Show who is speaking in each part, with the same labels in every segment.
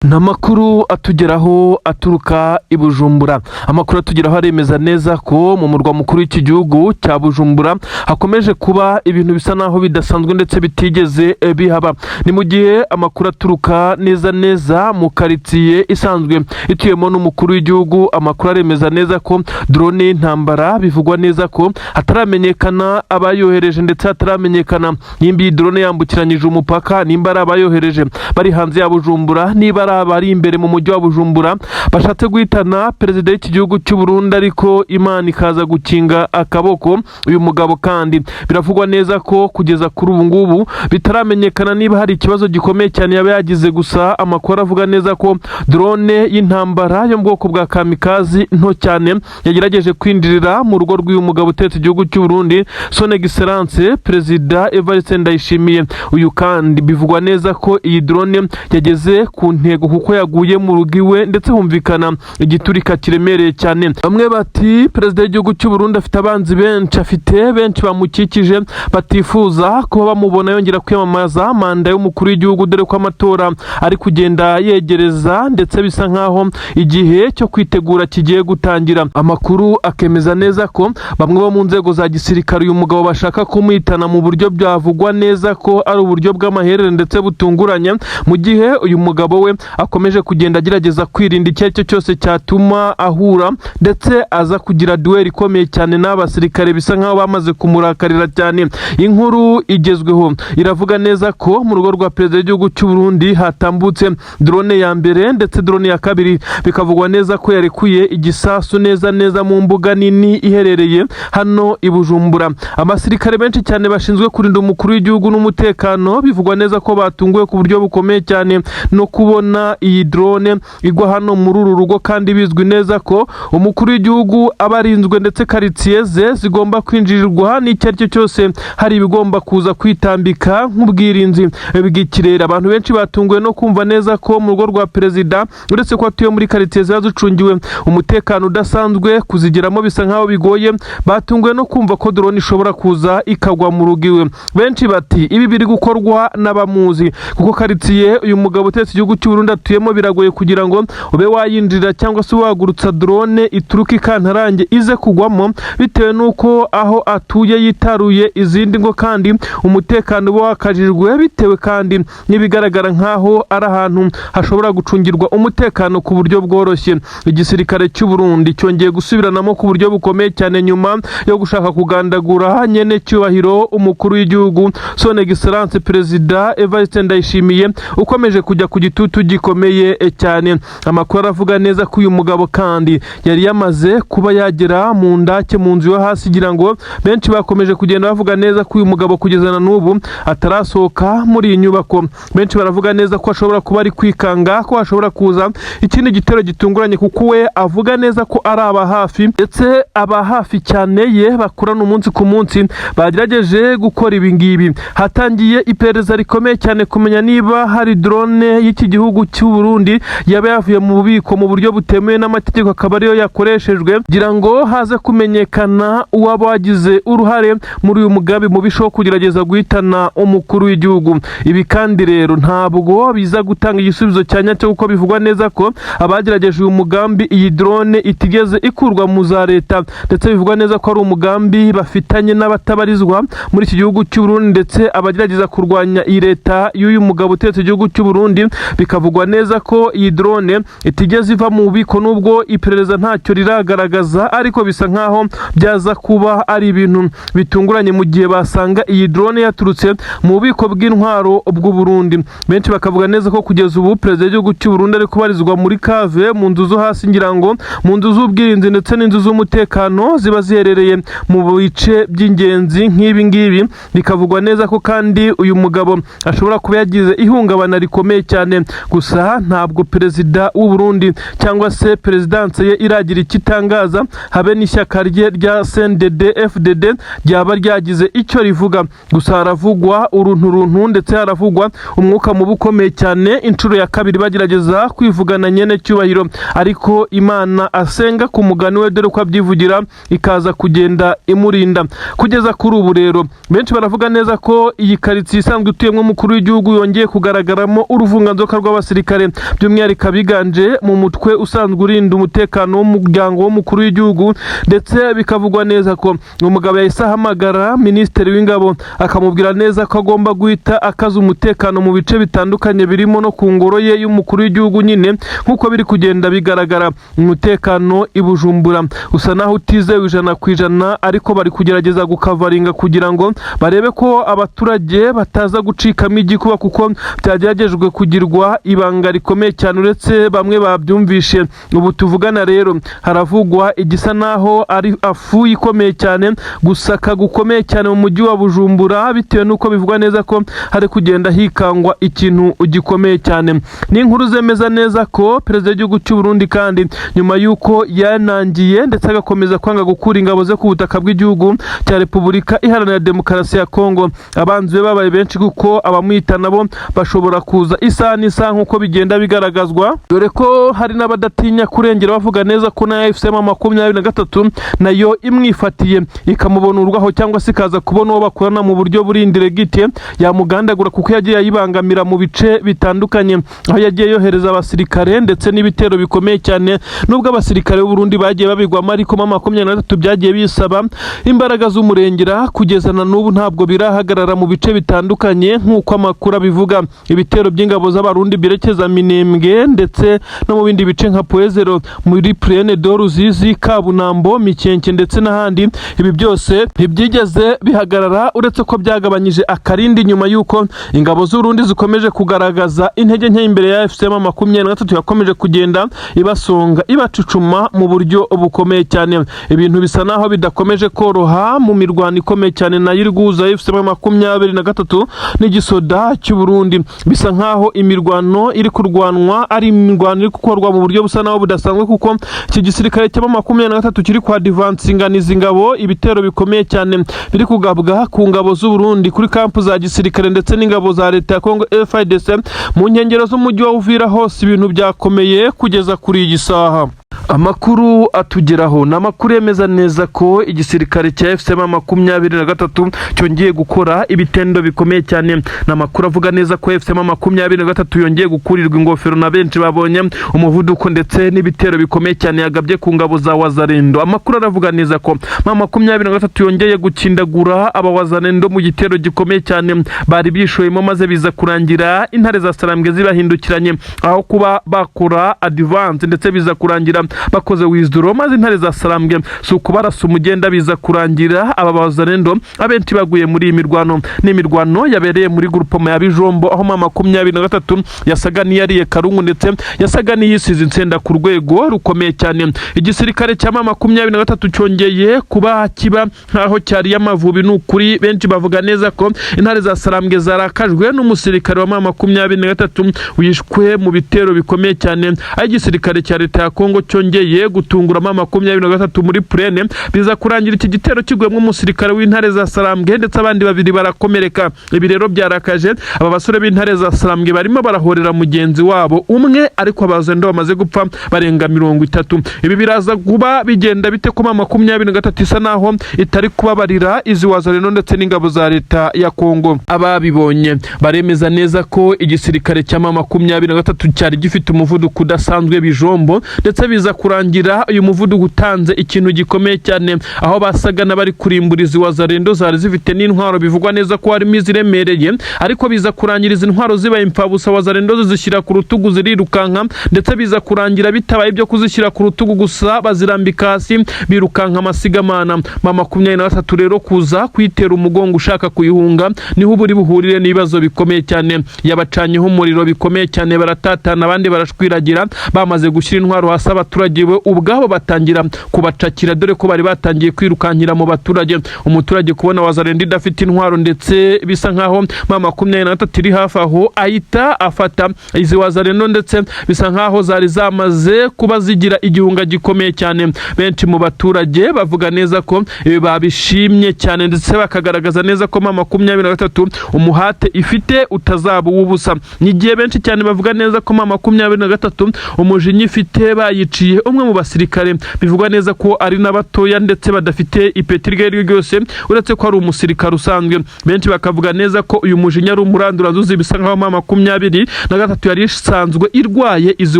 Speaker 1: Ni amakuru atugeraho aturuka i Bujumbura. Amakuru atugeraho aremeza neza ko mu murwa mukuru w'iki gihugu cya Bujumbura hakomeje kuba ibintu bisa naho bidasanzwe ndetse bitigeze bihaba. Ni mu gihe amakuru aturuka neza neza mu karitsiye isanzwe ituyemo n'umukuru w'igihugu, amakuru aremeza neza ko drone y'intambara bivugwa neza ko hataramenyekana abayohereje, ndetse hataramenyekana nimba iyi drone yambukiranyije umupaka, nimba ari abayohereje bari hanze ya Bujumbura, niba ari abari imbere mu mujyi wa Bujumbura bashatse guhitana perezida w'iki gihugu cy'u Burundi, ariko Imana ikaza gukinga akaboko uyu mugabo. Kandi biravugwa neza ko kugeza kuri ubu ngubu bitaramenyekana niba hari ikibazo gikomeye cyane yaba yagize. Gusa amakuru avuga neza ko drone y'intambara yo mu bwoko bwa kamikazi nto cyane yagerageje kwinjirira mu rugo rw'uyu mugabo utetse igihugu cy'u Burundi, Son Excellence Perezida Evariste Ndayishimiye. Uyu kandi bivugwa neza ko iyi drone yageze ku ntego kuko yaguye mu rugo iwe, ndetse humvikana igiturika kiremereye cyane. Bamwe bati perezida w'igihugu cy'u Burundi afite abanzi benshi, afite benshi bamukikije batifuza kuba bamubona yongera kwiyamamaza manda y'umukuru w'igihugu, dore ko amatora ari kugenda yegereza, ndetse bisa nkaho igihe cyo kwitegura kigiye gutangira. Amakuru akemeza neza ko bamwe bo mu nzego za gisirikare uyu mugabo bashaka kumuhitana mu buryo byavugwa neza ko ari uburyo bw'amaherere ndetse butunguranye, mu gihe uyu mugabo we akomeje kugenda agerageza kwirinda icyo ari cyo cyose cyatuma ahura ndetse aza kugira duel ikomeye cyane n'abasirikare bisa nkaho bamaze kumurakarira cyane. Inkuru igezweho iravuga neza ko mu rugo rwa perezida w'igihugu cy'u Burundi hatambutse drone ya mbere, ndetse drone ya kabiri bikavugwa neza ko yarekuye igisasu neza neza mu mbuga nini iherereye hano i Bujumbura. Abasirikare benshi cyane bashinzwe kurinda umukuru w'igihugu n'umutekano bivugwa neza ko batunguwe ku buryo bukomeye cyane no kubona iyi drone igwa hano muri uru rugo, kandi bizwi neza ko umukuru w'igihugu aba arinzwe, ndetse karitsiye ze zigomba kwinjirirwa n'icyo ari cyo cyose hari ibigomba kuza kwitambika nk'ubwirinzi bw'ikirere. Abantu benshi batunguwe no kumva neza ko mu rugo rwa perezida, uretse ko atuye muri karitsiye ziba zicungiwe umutekano udasanzwe, kuzigeramo bisa nkaho bigoye, batunguwe no kumva ko drone ishobora kuza ikagwa mu rugo iwe. Benshi bati ibi biri gukorwa n'abamuzi, kuko karitsiye uyu mugabo utetse igihugu cy'u Burundi atuyemo biragoye kugira ngo ube wayinjirira cyangwa se wagurutsa drone ituruka ikantarange ize kugwamo, bitewe n'uko aho atuye yitaruye izindi ngo, kandi umutekano uba wakajijwe, bitewe kandi n'ibigaragara nk'aho ari ahantu hashobora gucungirwa umutekano ku buryo bworoshye. Igisirikare cy'u Burundi cyongeye gusubiranamo ku buryo bukomeye cyane nyuma yo gushaka kugandagura nyene cyubahiro umukuru w'igihugu, Son Excellence Perezida Evariste Ndayishimiye, ukomeje kujya ku gitutu gikomeye cyane. Amakuru aravuga neza ko uyu mugabo kandi yari yamaze kuba yagera mu ndake, mu nzu yo hasi, kugira ngo benshi bakomeje kugenda bavuga neza ko uyu mugabo kugeza na n'ubu atarasohoka muri iyi nyubako. Benshi baravuga neza ko ashobora kuba ari kwikanga ko hashobora kuza ikindi gitero gitunguranye, kuko we avuga neza ko ari aba hafi, ndetse aba hafi cyane ye bakorana umunsi ku munsi bagerageje gukora ibi ngibi. Hatangiye iperereza rikomeye cyane kumenya niba hari drone y'iki gihugu cy'u Burundi yaba yavuye mu bubiko mu buryo butemewe n'amategeko, akaba ariyo yakoreshejwe kugira ngo haze kumenyekana uwaba wagize uruhare muri uyu mugambi mubisha wo kugerageza guhitana umukuru w'igihugu. Ibi kandi rero ntabwo biza gutanga igisubizo cya nyacyo, kuko bivugwa neza ko abagerageje uyu mugambi iyi drone itigeze ikurwa mu za leta, ndetse bivugwa neza ko ari umugambi bafitanye n'abatabarizwa muri iki gihugu cy'u Burundi, ndetse abagerageza kurwanya iyi leta y'uyu mugabo utetse igihugu cy'u Burundi. Bikavugwa neza ko iyi drone itigeze iva mu bubiko, nubwo iperereza ntacyo riragaragaza, ariko bisa nkaho byaza kuba ari ibintu bitunguranye mu gihe basanga iyi drone yaturutse mu bubiko bw'intwaro bw'u Burundi. Benshi bakavuga neza ko kugeza ubu perezida w'igihugu cy'u Burundi ari kubarizwa muri cave, mu nzu zo hasi, ngira ngo mu nzu z'ubwirinzi ndetse n'inzu z'umutekano ziba ziherereye mu bice by'ingenzi nk'ibi ngibi. Bikavugwa neza ko kandi uyu mugabo ashobora kuba yagize ihungabana rikomeye cyane. Gusa ntabwo perezida w'u Burundi cyangwa se perezidanse ye iragira icyo itangaza, habe n'ishyaka rye rya CNDD FDD ryaba ryagize icyo rivuga. Gusa haravugwa uruntu runtu, ndetse haravugwa umwuka mubi ukomeye cyane, inshuro ya kabiri bagerageza kwivugana nyene cyubahiro, ariko Imana asenga ku mugani we, dore ko abyivugira, ikaza kugenda imurinda kugeza kuri ubu. Rero benshi baravuga neza ko iyi karitsiye isanzwe ituyemo umukuru w'igihugu yongeye kugaragaramo uruvunganzoka rw'abasirikare. basirikare, by'umwihariko abiganje mu mutwe usanzwe urinda umutekano w'umuryango w'umukuru w'igihugu. Ndetse bikavugwa neza ko umugabo yahise ahamagara minisitiri w'ingabo, akamubwira neza ko agomba guhita akaza umutekano mu bice bitandukanye, birimo no ku ngoro ye y'umukuru w'igihugu nyine. Nk'uko biri kugenda bigaragara, umutekano i Bujumbura usa naho utizewe 100%, ariko bari kugerageza gukavaringa kugira ngo barebe ko abaturage bataza gucikamo igikuba, kuko byageragejwe kugirwa ibanga rikomeye cyane, uretse bamwe babyumvishe. Ubu tuvugana rero haravugwa igisa naho ari afu ikomeye cyane, gusaka gukomeye cyane mu mujyi wa Bujumbura, bitewe n'uko bivugwa neza ko hari kugenda hikangwa ikintu gikomeye cyane. Ni inkuru zemeza neza ko perezida w'igihugu cy'u Burundi kandi nyuma y'uko yanangiye ndetse agakomeza kwanga gukura ingabo ze ku butaka bw'igihugu cya Repubulika Iharanira Demokarasi ya Kongo, abanzi be babaye benshi, kuko abamwita nabo bashobora kuza isaha n'isaha, nk'uko bigenda bigaragazwa, dore ko hari n'abadatinya kurengera bavuga neza ko na AFC M23 nayo imwifatiye ikamubona urwaho, cyangwa se ikaza kubona uwo bakorana mu buryo buri indirect, yamugandagura, kuko yagiye ayibangamira mu bice bitandukanye, aho yagiye yohereza abasirikare ndetse n'ibitero bikomeye cyane. Nubwo abasirikare b'u Burundi bagiye babigwamo, ariko M23 byagiye bisaba imbaraga z'umurengera. Kugeza na n'ubu ntabwo birahagarara mu bice bitandukanye, nk'uko amakuru abivuga. Ibitero by'ingabo z'Abarundi byerekeza Minembwe ndetse no mu bindi bice nka Poezero, muri Plaine de Ruzizi, Kabunambo, Mikenke ndetse n'ahandi, ibi byose ntibyigeze bihagarara, uretse ko byagabanyije akarindi nyuma y'uko ingabo z'Urundi zikomeje kugaragaza intege nke imbere ya AFC M23, yakomeje kugenda ibasonga, ibacucuma mu buryo bukomeye cyane. Ibintu bisa naho bidakomeje koroha mu mirwano ikomeye cyane nayo iri guhuza AFC M23 n'igisoda cy'u Burundi. Bisa nkaho imirwano iri kurwanwa ari imirwano iri gukorwa mu buryo busa naho budasanzwe, kuko iki gisirikare cya M23 kiri kwa advancinganiza ingabo. Ibitero bikomeye cyane biri kugabwa ku ngabo z'u Burundi kuri kampu za gisirikare ndetse n'ingabo za leta ya Congo FARDC mu nkengero z'umujyi wa Uvira hose, ibintu byakomeye kugeza kuri iyi saha. Amakuru atugeraho ni amakuru yemeza neza ko igisirikare cya AFC M23 cyongeye gukora ibitendo bikomeye cyane. Ni amakuru avuga neza ko AFC M23 yongeye gukurirwa ingofero na benshi babonye umuvuduko ndetse n'ibitero bikomeye cyane yagabye ku ngabo za Wazalendo. Amakuru aravuga neza ko M23 yongeye gukindagura aba Wazalendo mu gitero gikomeye cyane bari bishoyemo, maze biza kurangira intare za Sarambwe zibahindukiranye aho kuba bakora advance, ndetse biza kurangira bakoze withdraw, maze intare za Sarambwe si ukubarasa umugenda, biza kurangira aba Wazalendo abenshi baguye muri iyi mirwano. Ni imirwano yabereye muri groupement ya Bijombo, aho M23 yasaga n'iyariye karungu, ndetse yasaga n'iyisize insenda ku rwego rukomeye cyane. Igisirikare cya M23 cyongeye kuba kiba nkaho cyariye Amavubi. Ni ukuri, benshi bavuga neza ko intare za Sarambwe zarakajwe n'umusirikare wa M23 wishwe mu bitero bikomeye cyane, aho igisirikare cya leta ya Kongo cyongeye gutungura M23 muri plaine, biza kurangira iki gitero kiguyemo umusirikare w'intare za Sarambwe, ndetse abandi babiri barakomereka. Ibi rero byarakaje aba basore b'intare za Sarambwe, barimo barahorera mugenzi wabo umwe, ariko abazendo bamaze gupfa barenga 30. Ibi biraza kuba bigenda bite ko M23 isa naho itari kubabarira izi Wazalendo ndetse n'ingabo za leta ya Kongo? Ababibonye baremeza neza ko igisirikare cya M23 cyari gifite umuvuduko udasanzwe Bijombo, ndetse biza kurangira uyu muvuduko utanze ikintu gikomeye cyane, aho basaga n'abari kurimbura izi Wazalendo zari zifite n'intwaro bivugwa neza ko harimo iziremereye, ariko biza kurangira izi ntwaro zibaye impfabusa. Wazalendo zizishyira ku rutugu zirirukanka, ndetse biza kurangira bitabaye ibyo kuzishyira ku rutugu gusa, bazirambika hasi birukanka amasigamana. M23 rero kuza kuyitera umugongo ushaka kuyihunga, niho uba uri buhurire n'ibibazo bikomeye cyane. Yabacanyeho umuriro bikomeye cyane, baratatana, abandi barashwiragira. Bamaze gushyira intwaro hasi, abaturage bo ubwabo batangira kubacakira, dore ko bari batangiye kwirukankira mu baturage. Umuturage kubona Wazalendo idafite intwaro, ndetse bisa nkaho M23 iri hafi aho, ahita afata izi Wazalendo, ndetse bisa nkaho zari zamaze kuba zigira igihunga gikomeye cyane. Benshi mu baturage bavuga neza ko ibi babishimye cyane, ndetse bakagaragaza neza ko M23 umuhate ifite utazaba uw'ubusa. Ni igihe benshi cyane bavuga neza ko M23 umujinya ifite bayiciye. Biciye umwe mu basirikare, bivugwa neza ko ari n'abatoya ndetse badafite ipeti iryo ari ryo ryose, uretse ko ari umusirikare usanzwe. Benshi bakavuga neza ko uyu mujinya ari umuranduranzuzi, bisa nkaho M23 yari isanzwe irwaye izi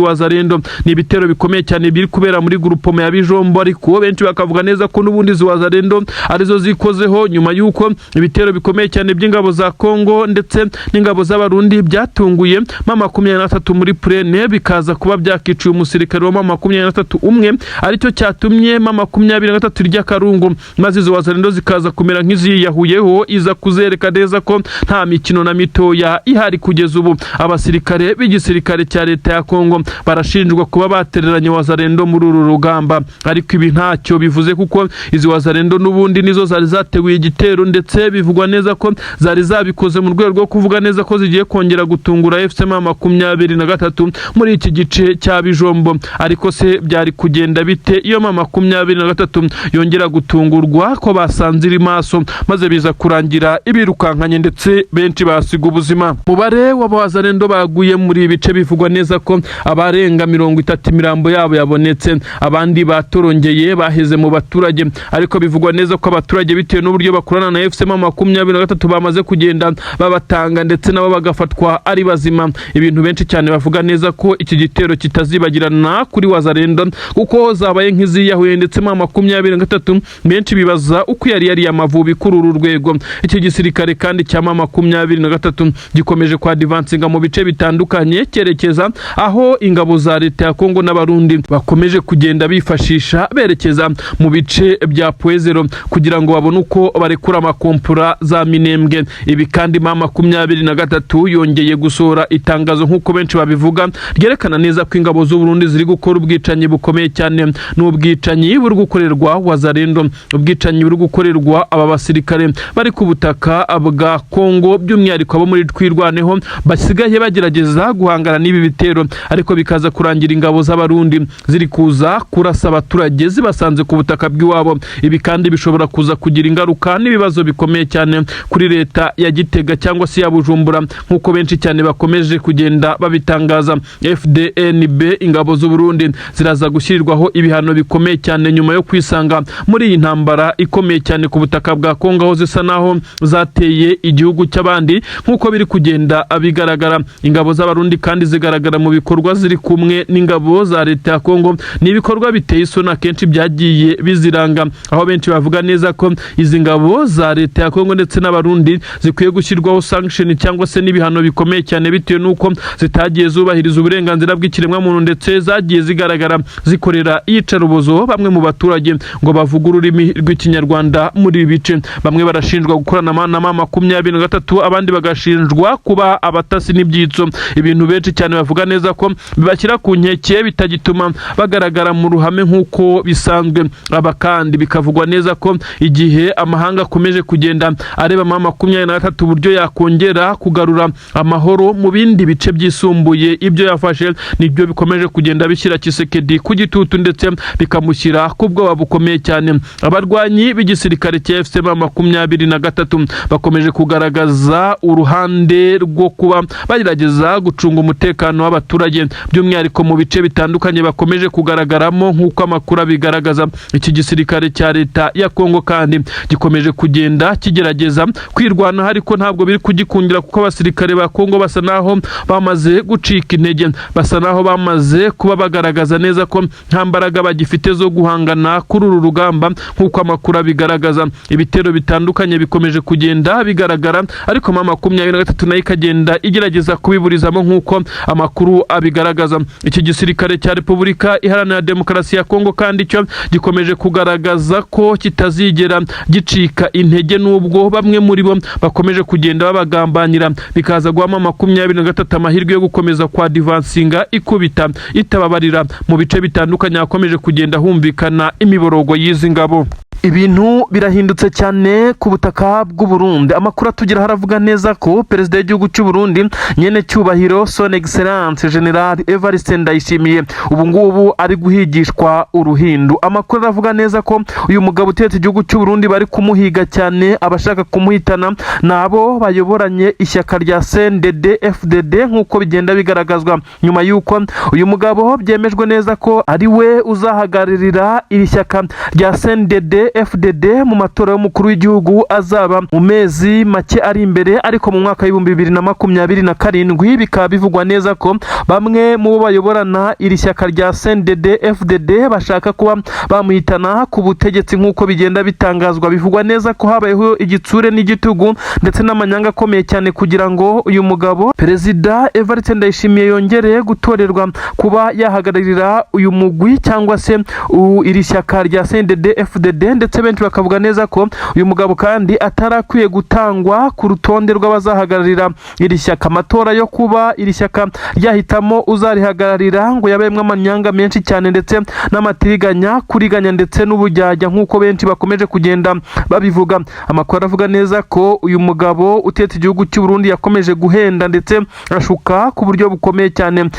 Speaker 1: Wazalendo. Ni ibitero bikomeye cyane biri kubera muri groupement ya Bijombo, ariko benshi bakavuga neza ko n'ubundi izi Wazalendo arizo zikozeho, nyuma y'uko ibitero bikomeye cyane by'ingabo za Kongo ndetse n'ingabo z'Abarundi byatunguye M23 muri plaine, bikaza kuba byakiciye umusirikare wa M23 umwe, aricyo cyatumye M23 irya karungu, maze izo Wazalendo zikaza kumera nk'iziyahuyeho, iza kuzereka neza ko nta mikino na mitoya ihari. Kugeza ubu abasirikare b'igisirikare cya leta ya Kongo barashinjwa kuba batereranye Wazalendo muri uru rugamba, ariko ibi ntacyo bivuze kuko izi Wazalendo n'ubundi nizo zari zateguye igitero, ndetse bivugwa neza ko zari zabikoze mu rwego rwo kuvuga neza ko zigiye kongera gutungura AFC M23 muri iki gice cya Bijombo. Ariko se byari kugenda bite iyo M23 yongera gutungurwa ko basanze iri maso, maze biza kurangira ibirukankanye ndetse benshi basiga ubuzima? Mubare w'Abazalendo baguye muri ibi bice, bivugwa neza ko abarenga 30 imirambo yabo yabonetse, abandi batorongeye baheze mu baturage. Ariko bivugwa neza ko abaturage, bitewe n'uburyo bakorana na AFC M23, bamaze kugenda babatanga ndetse nabo bagafatwa ari bazima. Ibintu benshi cyane bavuga neza ko iki gitero kitazibagirana kuri Wazalendo, kuko zabaye nk'iziyahuye ndetse M23 benshi bibaza uko yari yariye Amavubi kuri uru rwego. Iki gisirikare kandi cya M23 gikomeje kwadivansinga mu bice bitandukanye, cyerekeza aho ingabo za leta ya Kongo n'Abarundi bakomeje kugenda bifashisha berekeza mu bice bya Point Zéro kugira ngo babone uko barekura amakompura za Minembwe. Ibi kandi M23 yongeye gusohora itangazo, nk'uko benshi babivuga, ryerekana neza ko ingabo z'u Burundi ziri gukora ubwicanyi bukomeye cyane. Ni ubwicanyi buri gukorerwa Wazalendo, ubwicanyi buri gukorerwa aba basirikare bari ku butaka bwa Kongo, by'umwihariko abo muri Twirwaneho basigaye bagerageza guhangana n'ibi bitero, ariko bikaza kurangira ingabo z'Abarundi ziri kuza kurasa abaturage zibasanze ku butaka bw'iwabo. Ibi kandi bishobora kuza kugira ingaruka n'ibibazo bikomeye cyane kuri leta ya Gitega cyangwa se ya Bujumbura, nk'uko benshi cyane bakomeje kugenda babitangaza. FDNB, ingabo z'u Burundi ziraza gushyirirwaho ibihano bikomeye cyane nyuma yo kwisanga muri iyi ntambara ikomeye cyane ku butaka bwa Kongo, aho zisa naho zateye igihugu cy'abandi, nk'uko biri kugenda bigaragara. Ingabo z'Abarundi kandi zigaragara mu bikorwa ziri kumwe n'ingabo za leta ya Kongo. Ni ibikorwa biteye isoni akenshi byagiye biziranga, aho benshi bavuga neza ko izi ngabo za leta ya Kongo ndetse n'Abarundi zikwiye gushyirwaho sanction cyangwa se n'ibihano bikomeye cyane, bitewe n'uko zitagiye zubahiriza uburenganzira bw'ikiremwamuntu, ndetse zagiye zigaragara zikorera iyicarubozo bamwe mu baturage ngo bavuge ururimi rw'Ikinyarwanda muri ibi bice. Bamwe barashinjwa gukorana na M23, abandi bagashinjwa kuba abatasi n'ibyitso, ibintu benshi cyane bavuga neza ko bibashyira ku nkeke, bitagituma bagaragara mu ruhame nk'uko bisanzwe. Aba kandi bikavugwa neza ko igihe amahanga akomeje kugenda areba M23 uburyo yakongera kugarura amahoro mu bindi bice byisumbuye ibyo yafashe, nibyo bikomeje kugenda bishyira Tshisekedi ku gitutu ndetse bikamushyira ku bwoba bukomeye cyane. Abarwanyi b'igisirikare cya AFC M23 bakomeje kugaragaza uruhande rwo kuba bagerageza gucunga umutekano w'abaturage, by'umwihariko mu bice bitandukanye bakomeje kugaragaramo, nk'uko amakuru abigaragaza. Iki gisirikare cya leta ya Kongo kandi gikomeje kugenda kigerageza kwirwanaho, ariko ntabwo biri kugikundira, kuko abasirikare ba Kongo basa naho bamaze gucika intege, basa naho bamaze kuba bagaragaza neza ko nta mbaraga bagifite zo guhangana kuri uru rugamba, nk'uko amakuru abigaragaza. Ibitero bitandukanye bikomeje kugenda bigaragara, ariko M23 nayo ikagenda igerageza kubiburizamo, nk'uko amakuru abigaragaza. Iki gisirikare cya Repubulika Iharanira Demokarasi ya Kongo kandi cyo gikomeje kugaragaza ko kitazigera gicika intege, nubwo bamwe muri bo bakomeje kugenda babagambanira, bikaza guha M23 amahirwe yo gukomeza kwa divansinga ikubita itababarira mu bice bitandukanye hakomeje kugenda humvikana imiborogo y'izi ngabo. Ibintu birahindutse cyane ku butaka bw'u Burundi. Amakuru atugeraho aravuga neza ko perezida w'igihugu cy'u Burundi, nyene cyubahiro Son Excellence General Evariste Ndayishimiye, ubu ngubu ari guhigishwa uruhindu. Amakuru aravuga neza ko uyu mugabo utetse igihugu cy'u Burundi bari kumuhiga cyane. Abashaka kumuhitana ni abo bayoboranye ishyaka rya CNDD FDD, nk'uko bigenda bigaragazwa nyuma y'uko uyu mugabo byemejwe neza ko ari we uzahagararira iri shyaka rya CNDD FDD mu matora y'umukuru w'igihugu azaba mu mezi make ari imbere, ariko mu mwaka w'2027. Bikaba bivugwa neza ko bamwe mu bo bayoborana iri shyaka rya CNDD FDD bashaka kuba bamuhitana ku butegetsi, nk'uko bigenda bitangazwa. Bivugwa neza ko habayeho igitsure n'igitugu ndetse n'amanyanga akomeye cyane kugira ngo uyu mugabo perezida Evariste Ndayishimiye yongere gutorerwa kuba yahagararira uyu mugwi cyangwa se iri shyaka rya CNDD FDD. Ndetse benshi bakavuga neza ko uyu mugabo kandi atarakwiye gutangwa ku rutonde rw'abazahagararira iri shyaka. Amatora yo kuba iri shyaka ryahitamo uzarihagararira ngo yabayemo amanyanga menshi cyane ndetse n'amatiriganya, kuriganya ndetse n'ubujyajya, nk'uko benshi bakomeje kugenda babivuga. Amakuru aravuga neza ko uyu mugabo utetse igihugu cy'u Burundi yakomeje guhenda ndetse ashuka ku buryo bukomeye cyane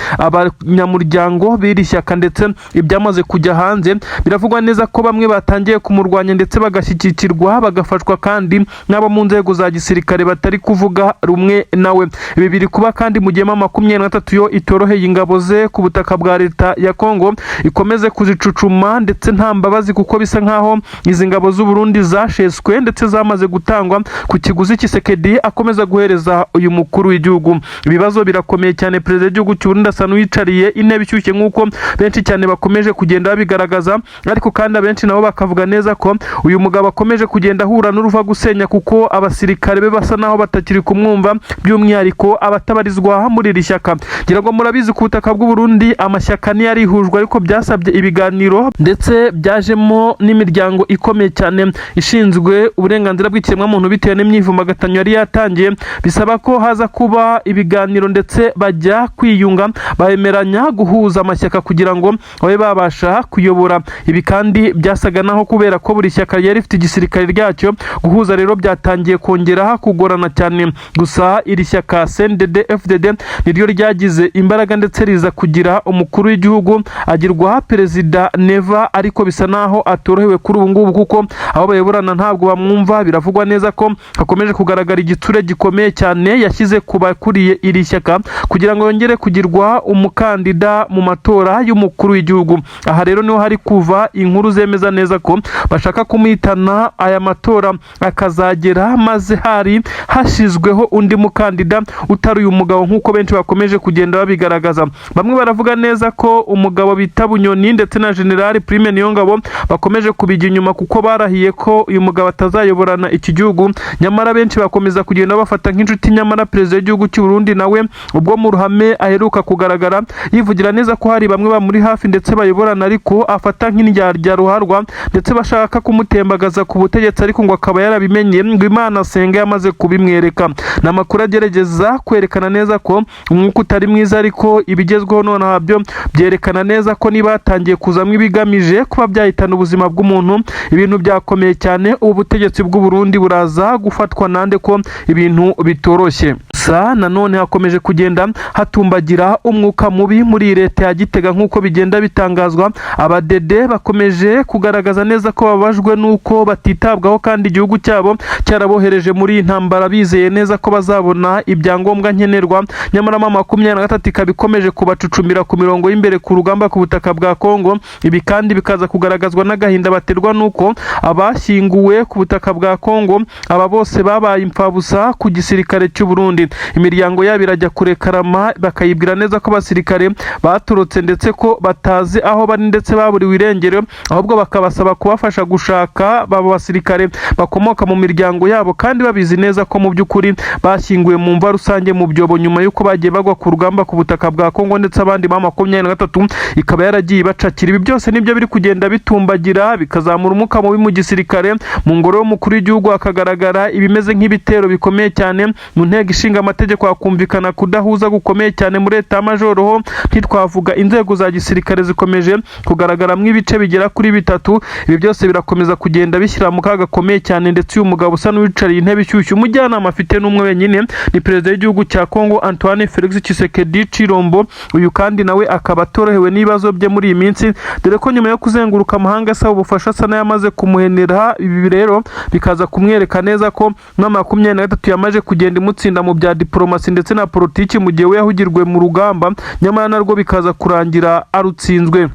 Speaker 1: abanyamuryango b'iri shyaka, ndetse ibyamaze kujya hanze biravugwa neza ko bamwe batangiye kumurwanya ndetse bagashyigikirwa, bagafashwa kandi n'abo mu nzego za gisirikare batari kuvuga rumwe nawe. Ibi biri kuba kandi mu gihe M23 yo itoroheye ingabo ze ku butaka bwa leta ya Kongo, ikomeze kuzicucuma ndetse nta mbabazi, kuko bisa nkaho izi ngabo z'u Burundi zasheswe ndetse zamaze gutangwa ku kiguzi Tshisekedi akomeza guhereza uyu mukuru w'igihugu. Ibibazo birakomeye cyane. Perezida w'igihugu cy'u Burundi asa n'uwicariye intebe ishyushye, nk'uko benshi cyane bakomeje kugenda babigaragaza, ariko kandi abenshi nabo bakavuga neza ko uyu mugabo akomeje kugenda ahura n'uruva gusenya, kuko abasirikare be basa naho batakiri kumwumva, by'umwihariko abatabarizwa muri iri shyaka. Ngira ngo murabizi, ku butaka bw'u Burundi amashyaka ntiyarihujwe, ariko byasabye ibiganiro ndetse byajemo n'imiryango ikomeye cyane ishinzwe uburenganzira bw'ikiremwamuntu. Bitewe n'imyivumbagatanyo yari yatangiye, bisaba ko haza kuba ibiganiro ndetse bajya kwiyunga, bemeranya guhuza amashyaka kugira ngo babe babasha kuyobora. Ibi kandi byasaga naho kubera ko buri shyaka ryari rifite igisirikare ryacyo, guhuza rero byatangiye kongera kugorana cyane. Gusa iri shyaka CNDD FDD niryo ryagize imbaraga ndetse riza kugira umukuru w'igihugu, agirwa perezida Neva, ariko bisa naho atorohewe kuri ubu ngubu kuko abo bayoborana ntabwo bamwumva. Biravugwa neza ko hakomeje kugaragara igitsure gikomeye cyane yashyize ku bakuriye iri shyaka kugira ngo yongere kugirwa umukandida mu matora y'umukuru w'igihugu. Aha rero niho hari kuva inkuru zemeza neza ko bashaka kumuhitana, aya matora akazagera maze hari hashyizweho undi mukandida utari uyu mugabo, nk'uko benshi bakomeje kugenda babigaragaza. Bamwe baravuga neza ko umugabo bita Bunyoni ndetse na General Prime Niyongabo bakomeje kubijya inyuma, kuko barahiye ko uyu mugabo atazayoborana iki gihugu. Nyamara benshi bakomeza kugenda bafata nk'inshuti. Nyamara perezida w'igihugu cy'u Burundi nawe ubwo mu ruhame aheruka kugaragara yivugira neza ko hari bamwe bamuri hafi ndetse bayoborana, ariko afata nk'indyarya ruharwa ndetse bashaka kumutembagaza ku butegetsi, ariko ngo akaba yarabimenye, ngo Imana asenga yamaze kubimwereka. Ni amakuru agerageza kwerekana neza ko umwuka utari mwiza, ariko ibigezweho nonaha byo byerekana neza ko niba hatangiye kuzamo ibigamije kuba byahitana ubuzima bw'umuntu, ibintu byakomeye cyane. Ubu butegetsi bw'u Burundi buraza gufatwa nande, ko ibintu bitoroshye? Gusa nanone hakomeje kugenda hatumbagira umwuka mubi muri iyi leta ya Gitega, nk'uko bigenda bitangazwa. Abadede bakomeje kugaragaza neza ko bababajwe n'uko batitabwaho kandi igihugu cyabo cyarabohereje muri iyi ntambara bizeye neza ko bazabona ibyangombwa nkenerwa. Nyamara M23 ikaba ikomeje kubacucumira ku mirongo y'imbere ku rugamba ku butaka bwa Kongo. Ibi kandi bikaza kugaragazwa n'agahinda baterwa n'uko abashyinguwe ku butaka bwa Kongo aba bose babaye imfabusa ku gisirikare cy'u Burundi. Imiryango yabo irajya kurekarama, bakayibwira neza ko abasirikare batorotse ndetse ko batazi aho bari ndetse baburiwe irengero, ahubwo bakabasaba kubafasha gushaka abo basirikare bakomoka mu miryango yabo, kandi babizi neza ko mu by'ukuri bashyinguwe mu mva rusange mu byobo nyuma y'uko bagiye bagwa ku rugamba ku butaka bwa Kongo, ndetse abandi M23 ikaba yaragiye ibacakira. Ibi byose nibyo biri kugenda bitumbagira, bikazamura umwuka mubi mu gisirikare. Mu ngoro y'umukuru w'igihugu hakagaragara ibimeze nk'ibitero bikomeye cyane. Mu nteko ishinga amategeko hakumvikana kudahuza gukomeye cyane. Muri état major ho ntitwavuga. Inzego za gisirikare zikomeje kugaragaramo ibice bigera kuri bitatu. Ibi byose birakomeye. birakomeza kugenda bishyira mu kaga gakomeye cyane. Ndetse uyu mugabo usa n'uwicariye intebe ishyushye, umujyanama afite n'umwe wenyine, ni perezida w'igihugu cya Kongo Antoine Felix Tshisekedi Chilombo. Uyu kandi nawe akaba atorohewe n'ibibazo bye muri iyi minsi, dore ko nyuma yo kuzenguruka amahanga asaba ubufasha asa n'ayamaze kumuhenera. Ibi rero bikaza kumwereka neza ko na 23 yamaze kugenda imutsinda mu bya diporomasi ndetse na politiki, mu gihe we yahugirwe mu rugamba, nyamara narwo bikaza kurangira arutsinzwe.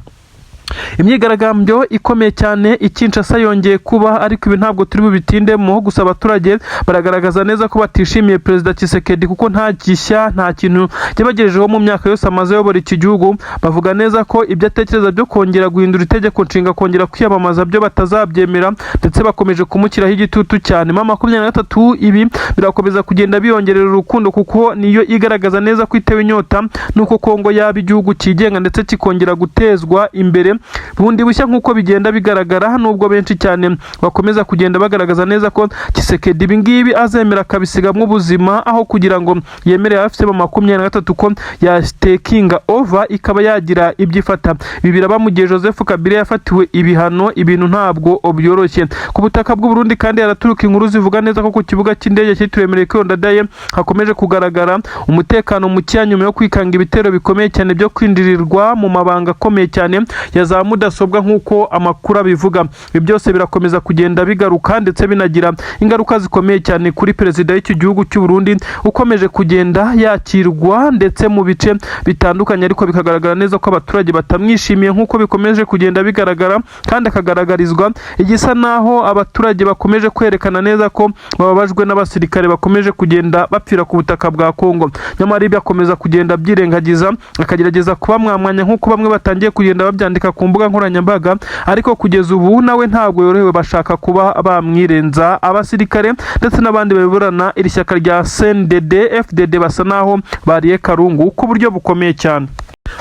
Speaker 1: Imyigaragambyo ikomeye cyane i Kinshasa yongeye kuba, ariko ibi ntabwo turi bubitindemo. Gusa abaturage baragaragaza neza ko batishimiye perezida Tshisekedi, kuko nta gishya, nta kintu yabagejejeho mu myaka yose amaze ayobora iki gihugu. Bavuga neza ko ibyo atekereza byo kongera guhindura itegeko nshinga, kongera kwiyamamaza, byo batazabyemera, ndetse bakomeje kumushyiraho igitutu cyane. M23 ibi birakomeza kugenda biyongerera urukundo, kuko niyo igaragaza neza ko itewe inyota nuko Kongo yaba igihugu cyigenga ndetse kikongera gutezwa imbere bundi bushya, nk'uko bigenda bigaragara, nubwo benshi cyane bakomeza kugenda bagaragaza neza ko Tshisekedi ibi ngibi azemera akabisigamwo ubuzima, aho kugira ngo yemere AFC M23 ko yatakinga over ikaba yagira ibyo ifata. Ibi biraba mu gihe Joseph Kabila yafatiwe ibihano. Ibintu ntabwo byoroshye ku butaka bw'u Burundi. Kandi haraturuka inkuru zivuga neza ko ku kibuga cy'indege cyitiriwe Melchior Ndadaye hakomeje kugaragara umutekano mukeya, nyuma yo kwikanga ibitero bikomeye cyane byo kwinjirirwa mu mabanga akomeye cyane ya za mudasobwa, nk'uko amakuru abivuga. Ibi byose birakomeza kugenda bigaruka ndetse binagira ingaruka zikomeye cyane kuri perezida w'iki gihugu cy'u Burundi, ukomeje kugenda yakirwa ndetse mu bice bitandukanye, ariko bikagaragara neza ko abaturage batamwishimiye, nk'uko bikomeje kugenda bigaragara, kandi akagaragarizwa igisa naho abaturage bakomeje kwerekana neza ko bababajwe n'abasirikare bakomeje kugenda bapfira ku butaka bwa Kongo. Nyamara ibyo akomeza kugenda abyirengagiza, akagerageza kuba mwamwanya, nk'uko bamwe batangiye kugenda babyandika ku mbuga nkoranyambaga, ariko kugeza ubu nawe ntabwo yorohewe. Bashaka kuba bamwirenza abasirikare ndetse n'abandi bayoborana iri shyaka rya CNDD FDD, basa naho bariye karungu ku buryo bukomeye cyane.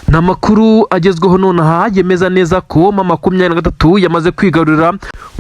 Speaker 1: Ni amakuru agezweho nonaha yemeza neza ko M23 yamaze kwigarurira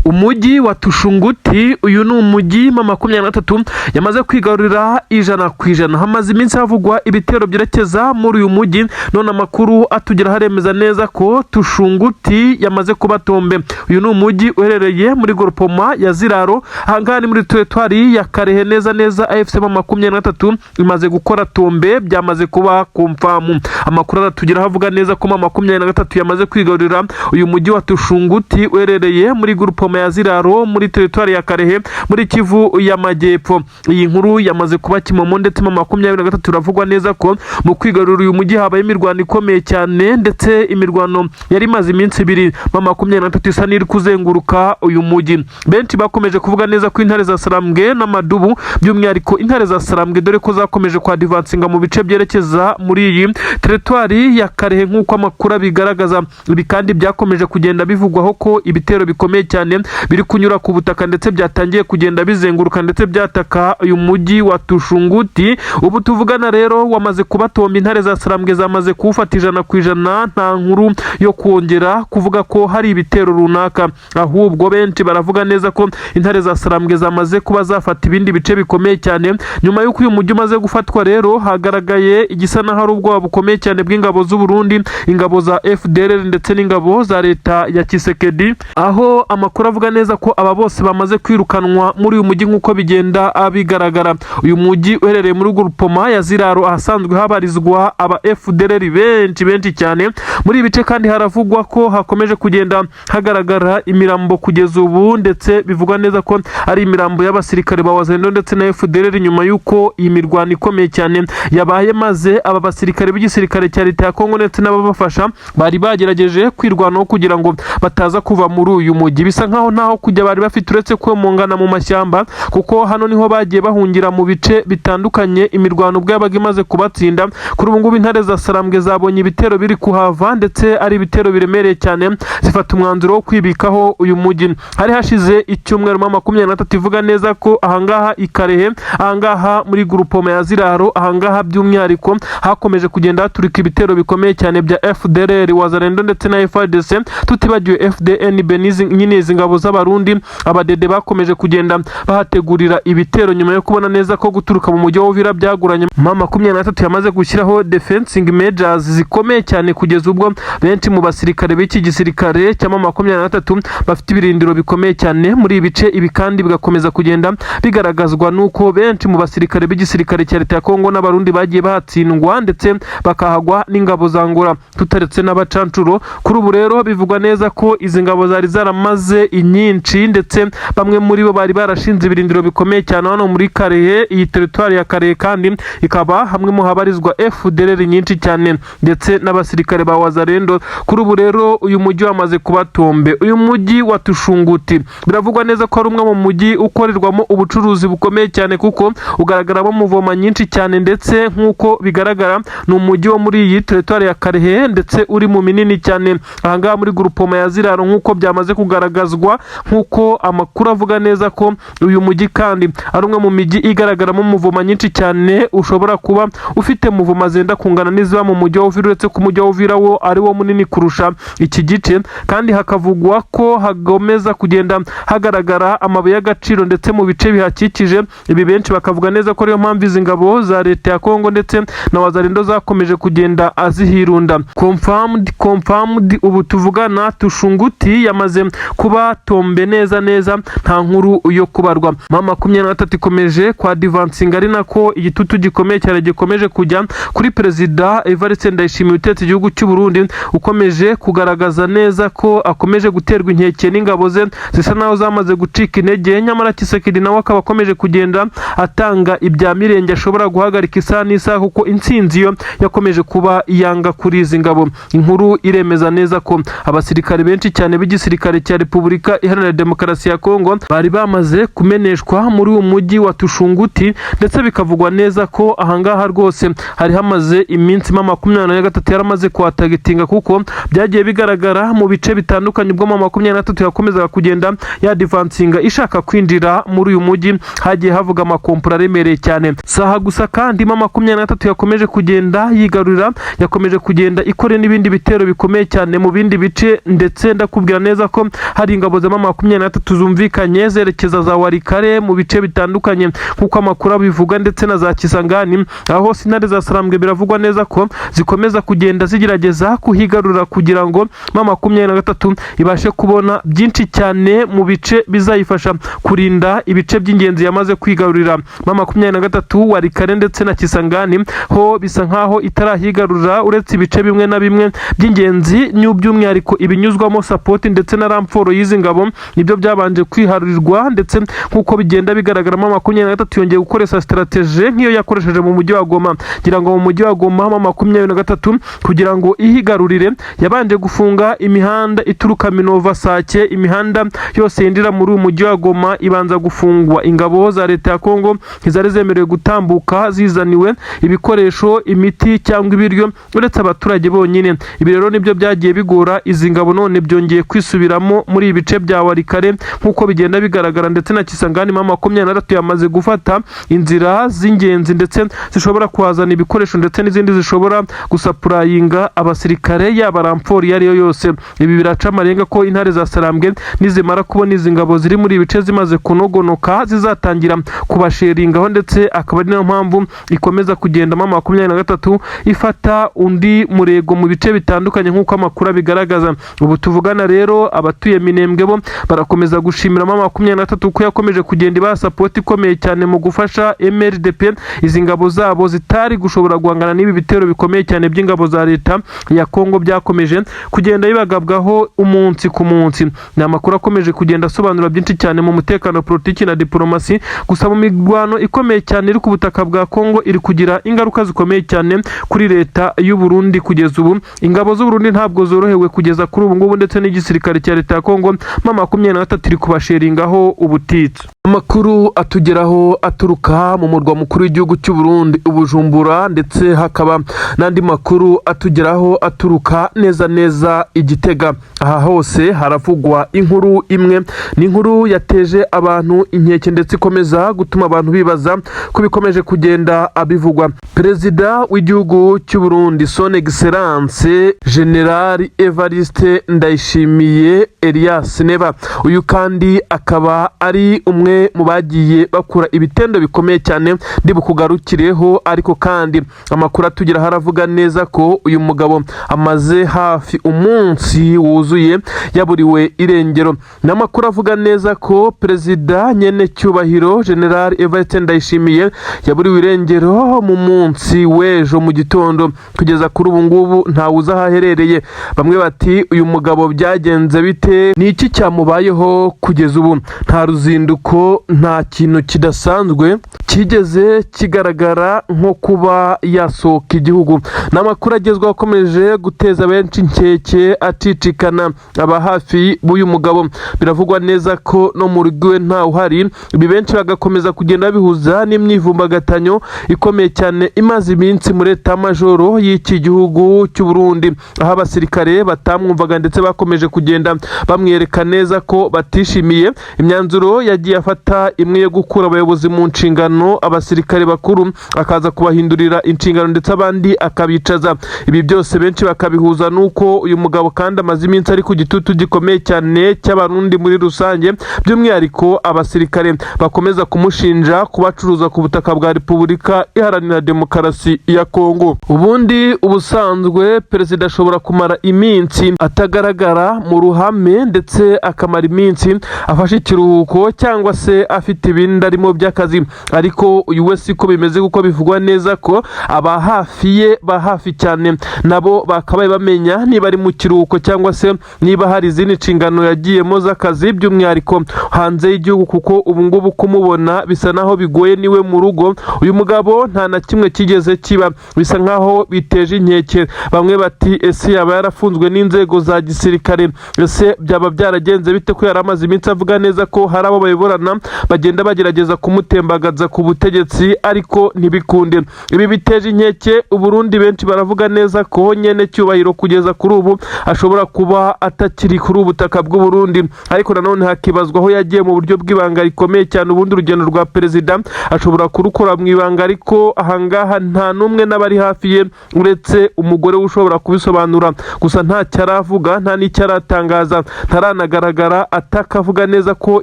Speaker 1: umujyi wa Tushunguti. Uyu ni umujyi M23 yamaze kwigarurira 100%. Hamaze iminsi havugwa ibitero byerekeza muri uyu mujyi, none amakuru atugeraho aremeza neza ko Tushunguti yamaze kuba tombe. Uyu ni umujyi uherereye muri groupement ya Ziraro, ahangaha ni muri teritwari ya Karehe neza neza. AFC M23 imaze gukora tombe, byamaze kuba confirm. Amakuru aratugeraho avuga neza ko M23 yamaze kwigarurira uyu mujyi wa Tushunguti uherereye muri groupement ya Ziraro, muri teritwari ya Karehe, muri Kivu y'Amajyepfo. Iyi nkuru yamaze kuba kimomo, ndetse M23 iravugwa neza ko mu kwigarurira uyu mujyi habaye imirwano ikomeye cyane, ndetse imirwano yari imaze iminsi 2 M23 isa n'iri kuzenguruka uyu mujyi. Benshi bakomeje kuvuga neza ko intare za Sarambwe n'amadubu, by'umwihariko intare za Sarambwe, dore ko zakomeje kwadvancinga mu bice byerekeza muri iyi teritwari ya Karehe, nk'uko amakuru abigaragaza. Ibi kandi byakomeje kugenda bivugwaho ko ibitero bikomeye cyane biri kunyura ku butaka, ndetse byatangiye kugenda bizenguruka ndetse byataka uyu mujyi wa Tushunguti. Ubu tuvugana rero wamaze kubatomba, intare za Sarambwe zamaze kuwufata 100%. Nta nkuru yo kongera kuvuga ko hari ibitero runaka, ahubwo benshi baravuga neza ko intare za Sarambwe zamaze kuba zafata ibindi bice bikomeye cyane. Nyuma y'uko uyu mujyi umaze gufatwa rero, hagaragaye igisa n'aho ari ubwoba bukomeye cyane bw'ingabo z'u Burundi, ingabo za FDLR ndetse n'ingabo za leta ya Tshisekedi, aho amakuru avuga neza ko aba bose bamaze kwirukanwa muri uyu mujyi, nk'uko bigenda bigaragara. Uyu mujyi uherereye muri groupement ya Ziraro, ahasanzwe habarizwa aba FDLR benshi benshi cyane. Muri ibi bice kandi haravugwa ko hakomeje kugenda hagaragara imirambo kugeza ubu, ndetse bivugwa neza ko ari imirambo y'abasirikare ba Wazalendo ndetse na FDLR, nyuma y'uko iyi mirwano ikomeye cyane yabaye, maze aba basirikare b'igisirikare cya leta ya Kongo ndetse n'ababafasha bari bagerageje kwirwanaho kugira ngo bataza kuva muri uyu mujyi. Bisa nkaho ntaho kujya bari bafite uretse kwemongana mu mashyamba, kuko hano niho bagiye bahungira mu bice bitandukanye imirwano ubwo yabaga imaze kubatsinda. Kuri ubu ngubu intare za Sarambwe zabonye ibitero biri kuhava, ndetse ari ibitero biremereye cyane, zifata umwanzuro wo kwibikaho uyu mujyi. Hari hashize icyumweru M23 ivuga neza ko ahangaha i Karehe, ahangaha muri groupement ya Ziraro, ahangaha by'umwihariko hakomeje kugenda haturika ibitero bikomeye cyane bya FDLR, Wazalendo ndetse na FARDC, tutibagiwe FDNB nyine izi ngabo. n'ingabo z'Abarundi. Abadede bakomeje kugenda bahategurira ibitero nyuma yo kubona neza ko guturuka mu mujyi wa Uvira byaguranye. M23 yamaze gushyiraho defensing measures zikomeye cyane, kugeza ubwo benshi mu basirikare b'iki gisirikare cya M23 bafite ibirindiro bikomeye cyane muri ibi bice. Ibi kandi bigakomeza kugenda bigaragazwa n'uko benshi mu basirikare b'igisirikare cya leta ya Kongo n'Abarundi bagiye bahatsindwa ndetse bakahagwa n'ingabo za Angola, tutaretse n'abacancuro. Kuri ubu rero bivugwa neza ko izi ngabo zari zaramaze inyinshi, ndetse bamwe muri bo bari barashinze ibirindiro bikomeye cyane hano muri Kalehe. Iyi teritwari ya Kalehe kandi ikaba hamwe mu habarizwa FDLR nyinshi cyane ndetse n'abasirikare ba Wazalendo. Kuri ubu rero uyu mujyi wamaze kuba tombé. Uyu mujyi wa Tushunguti biravugwa neza ko ari umwe mu mujyi ukorerwamo ubucuruzi bukomeye cyane, kuko ugaragaramo mouvement nyinshi cyane, ndetse nk'uko bigaragara ni umujyi wo muri iyi teritwari ya Kalehe, ndetse uri mu minini cyane ahangaha muri groupement ya Ziraro, nk'uko byamaze kugaragazwa, nk'uko amakuru avuga neza ko uyu mujyi kandi ari umwe mu mijyi igaragaramo mouvement nyinshi cyane, ushobora kuba ufite mouvement zenda kungana n'iziba mu mujyi wa Uvira, uretse ko umujyi wa Uvira wo ari wo munini kurusha iki gice. Kandi hakavugwa ko hagomeza kugenda hagaragara amabuye y'agaciro ndetse mu bice bihakikije. Ibi benshi bakavuga neza ko ariyo mpamvu izi ngabo za leta ya Kongo ndetse na Wazalendo zakomeje kugenda azihirunda. Confirmed, confirmed, ubu tuvugana Tushunguti yamaze kuba tombé neza neza, nta nkuru yo kubarwa. M23 ikomeje kwa advancinga, ari nako igitutu gikomeye cyane gikomeje kujya kuri Perezida Evariste Ndayishimiye utetse igihugu cy'u Burundi, ukomeje kugaragaza neza ko akomeje guterwa inkeke n'ingabo ze zisa naho zamaze gucika intege. Nyamara Tshisekedi nawe akaba akomeje kugenda atanga ibya mirenge ashobora guhagarika isaha n'isaha, kuko intsinzi yo yakomeje kuba iyanga kuri izi ngabo. Inkuru iremeza neza ko abasirikare benshi cyane b'igisirikare cya Repubulika Iharanira Demokarasi ya Kongo bari bamaze kumeneshwa muri uyu mujyi wa Tushunguti, ndetse bikavugwa neza ko ahangaha rwose hari hamaze iminsi M23 yaramaze kuhatagitinga, kuko byagiye bigaragara mu bice bitandukanye ubwo M23 yakomezaga kugenda yadvancinga ishaka kwinjira muri uyu mujyi, hagiye havuga amakompura aremereye cyane. Saha gusa kandi M23 yakomeje kugenda yigarurira, yakomeje kugenda ikora n'ibindi bitero bikomeye cyane mu bindi bice, ndetse ndakubwira neza ko hari ingabo za M23 zumvikanye zerekeza za Walikale mu bice bitandukanye, nk'uko amakuru abivuga, ndetse na za Kisangani, aho intare za Sarambwe biravugwa neza ko zikomeza kugenda zigerageza kuhigarurira kugira ngo M23 ibashe kubona byinshi cyane mu bice bizayifasha kurinda ibice by'ingenzi yamaze kwigarurira. M23 Walikale ndetse na Kisangani ho bisa nkaho itarahigarurira, uretse ibice bimwe na bimwe by'ingenzi, by'umwihariko ibinyuzwamo support ndetse na renfort y'izi ngabo nibyo byabanje kwiharurirwa. Ndetse nk'uko bigenda bigaragaramo, 23 yongeye gukoresha stratégie nk'iyo yakoresheje mu mujyi wa Goma. Ngira ngo mu mujyi wa Goma M23 kugira ngo ihigarurire yabanje gufunga imihanda ituruka Minova, Sake, imihanda yose yinjira muri uyu mujyi wa Goma ibanza gufungwa. Ingabo za leta ya Kongo ntizari zemerewe gutambuka zizaniwe ibikoresho, imiti cyangwa ibiryo, uretse abaturage bonyine. Ibi rero nibyo byagiye bigora izi ngabo, none byongeye kwisubiramo muri ibi bice bya Walikale nk'uko bigenda bigaragara, ndetse na Kisangani. M23 yamaze gufata inzira z'ingenzi ndetse zishobora kuhazana ibikoresho ndetse n'izindi zishobora gusupplyinga abasirikare, yaba renfort iyo ariyo yose. Ibi biraca amarenga ko intare za Sarambwe nizimara kubona izi ngabo ziri muri ibi bice zimaze kunogonoka, zizatangira kubasheringaho, ndetse akaba ari nayo mpamvu ikomeza kugenda M23 ifata undi murego mu bice bitandukanye, nk'uko amakuru abigaragaza. Ubu tuvugana rero abatuye Minembwe bo barakomeza gushimira M23 ko yakomeje kugenda ibaha support ikomeye cyane mu gufasha MRDP, izi ngabo zabo zitari gushobora guhangana n'ibi bitero bikomeye cyane by'ingabo za leta ya Kongo byakomeje kugenda bibagabwaho umunsi ku munsi. Ni amakuru akomeje kugenda asobanura byinshi cyane mu mutekano, politiki na diplomasi. Gusa mu mirwano ikomeye cyane iri ku butaka bwa Kongo iri kugira ingaruka zikomeye cyane kuri leta y'u Burundi. Kugeza ubu ingabo z'u Burundi ntabwo zorohewe kugeza kuri ubu ngubu, ndetse n'igisirikare cya leta ya Kongo M23 iri kubasheringaho ubutitsa. Amakuru atugeraho aturuka mu murwa mukuru w'igihugu cy'u Burundi Bujumbura, ndetse hakaba n'andi makuru atugeraho aturuka neza neza i Gitega. Aha hose haravugwa inkuru imwe, ni inkuru yateje abantu inkeke ndetse ikomeza gutuma abantu bibaza ko bikomeje kugenda abivugwa. Perezida w'igihugu cy'u Burundi, Son Excellence General Evariste Ndayishimiye Elias Neva, uyu kandi akaba ari umwe mu bagiye bakura ibitendo bikomeye cyane ndi bukugarukireho. Ariko kandi amakuru atugeraho haravuga neza ko uyu mugabo amaze hafi umunsi wuzuye yaburiwe irengero. N'amakuru avuga neza ko Perezida nyene cyubahiro General Evariste Ndayishimiye yaburiwe irengero mu munsi w'ejo mu gitondo. Kugeza kuri ubu ngubu ntawe uzi aho aherereye. Bamwe bati: "Uyu mugabo byagenze bite? Ni iki cyamubayeho?" Kugeza ubu nta ruzinduko, nta kintu kidasanzwe kigeze kigaragara nko kuba yasohoka igihugu. Ni amakuru agezweho akomeje guteza benshi inkeke, acicikana. Aba hafi b'uyu mugabo biravugwa neza ko no mu rugo iwe ntawe uhari. Ibi benshi bagakomeza kugenda babihuza n'imyivumbagatanyo ikomeye cyane imaze iminsi muri etamajoro y'iki gihugu cy'u Burundi, aho abasirikare batamwumvaga ndetse bakomeje kugenda bamwereka neza ko batishimiye imyanzuro yagiye afata, imwe yo gukura abayobozi mu nshingano, abasirikare bakuru akaza kubahindurira inshingano ndetse abandi akabicaza. Ibi byose benshi bakabihuza n'uko uyu mugabo kandi amaze iminsi ari ku gitutu gikomeye cyane cy'Abarundi muri rusange, by'umwihariko abasirikare bakomeza kumushinja kubacuruza ku butaka bwa Repubulika Iharanira Demokarasi ya Kongo. Ubundi ubusanzwe perezida ashobora kumara iminsi atagaragara mu ruhame, ndetse akamara iminsi afashe ikiruhuko cyangwa se afite ibindi arimo by'akazi, ariko uyu we siko bimeze, kuko bivugwa neza ko aba hafi ye ba hafi cyane nabo bakabaye bamenya niba ari mu kiruhuko cyangwa se niba hari izindi nshingano yagiyemo z'akazi, by'umwihariko hanze y'igihugu, kuko ubu ngubu kumubona bisa naho bigoye niwe mu rugo. Uyu mugabo nta na kimwe kigeze kiba, bisa nkaho biteje inkeke. Bamwe bati: "Ese yaba yarafunzwe n'inzego za gisirikare? Ese byaba byaragenze bite, ko yari amaze iminsi avuga neza ko hari abo bayoborana bagenda bagerageza kumutembagaza ku butegetsi ariko ntibikunde?" Ibi biteje inkeke Uburundi. Benshi baravuga neza ko nyene cyubahiro kugeza kuri ubu ashobora kuba atakiri kuri ubu butaka bw'u Burundi, ariko nanone hakibazwa aho yagiye mu buryo bw'ibanga rikomeye cyane. Ubundi urugendo rwa perezida ashobora kurukora mu ibanga, ariko ahangaha nta n'umwe n'abari hafi ye uretse umugore we ushobora kubisobanura. Gusa ntacyo aravuga, nta n'icyo aratangaza, ntaranagaragara atakavuga neza ko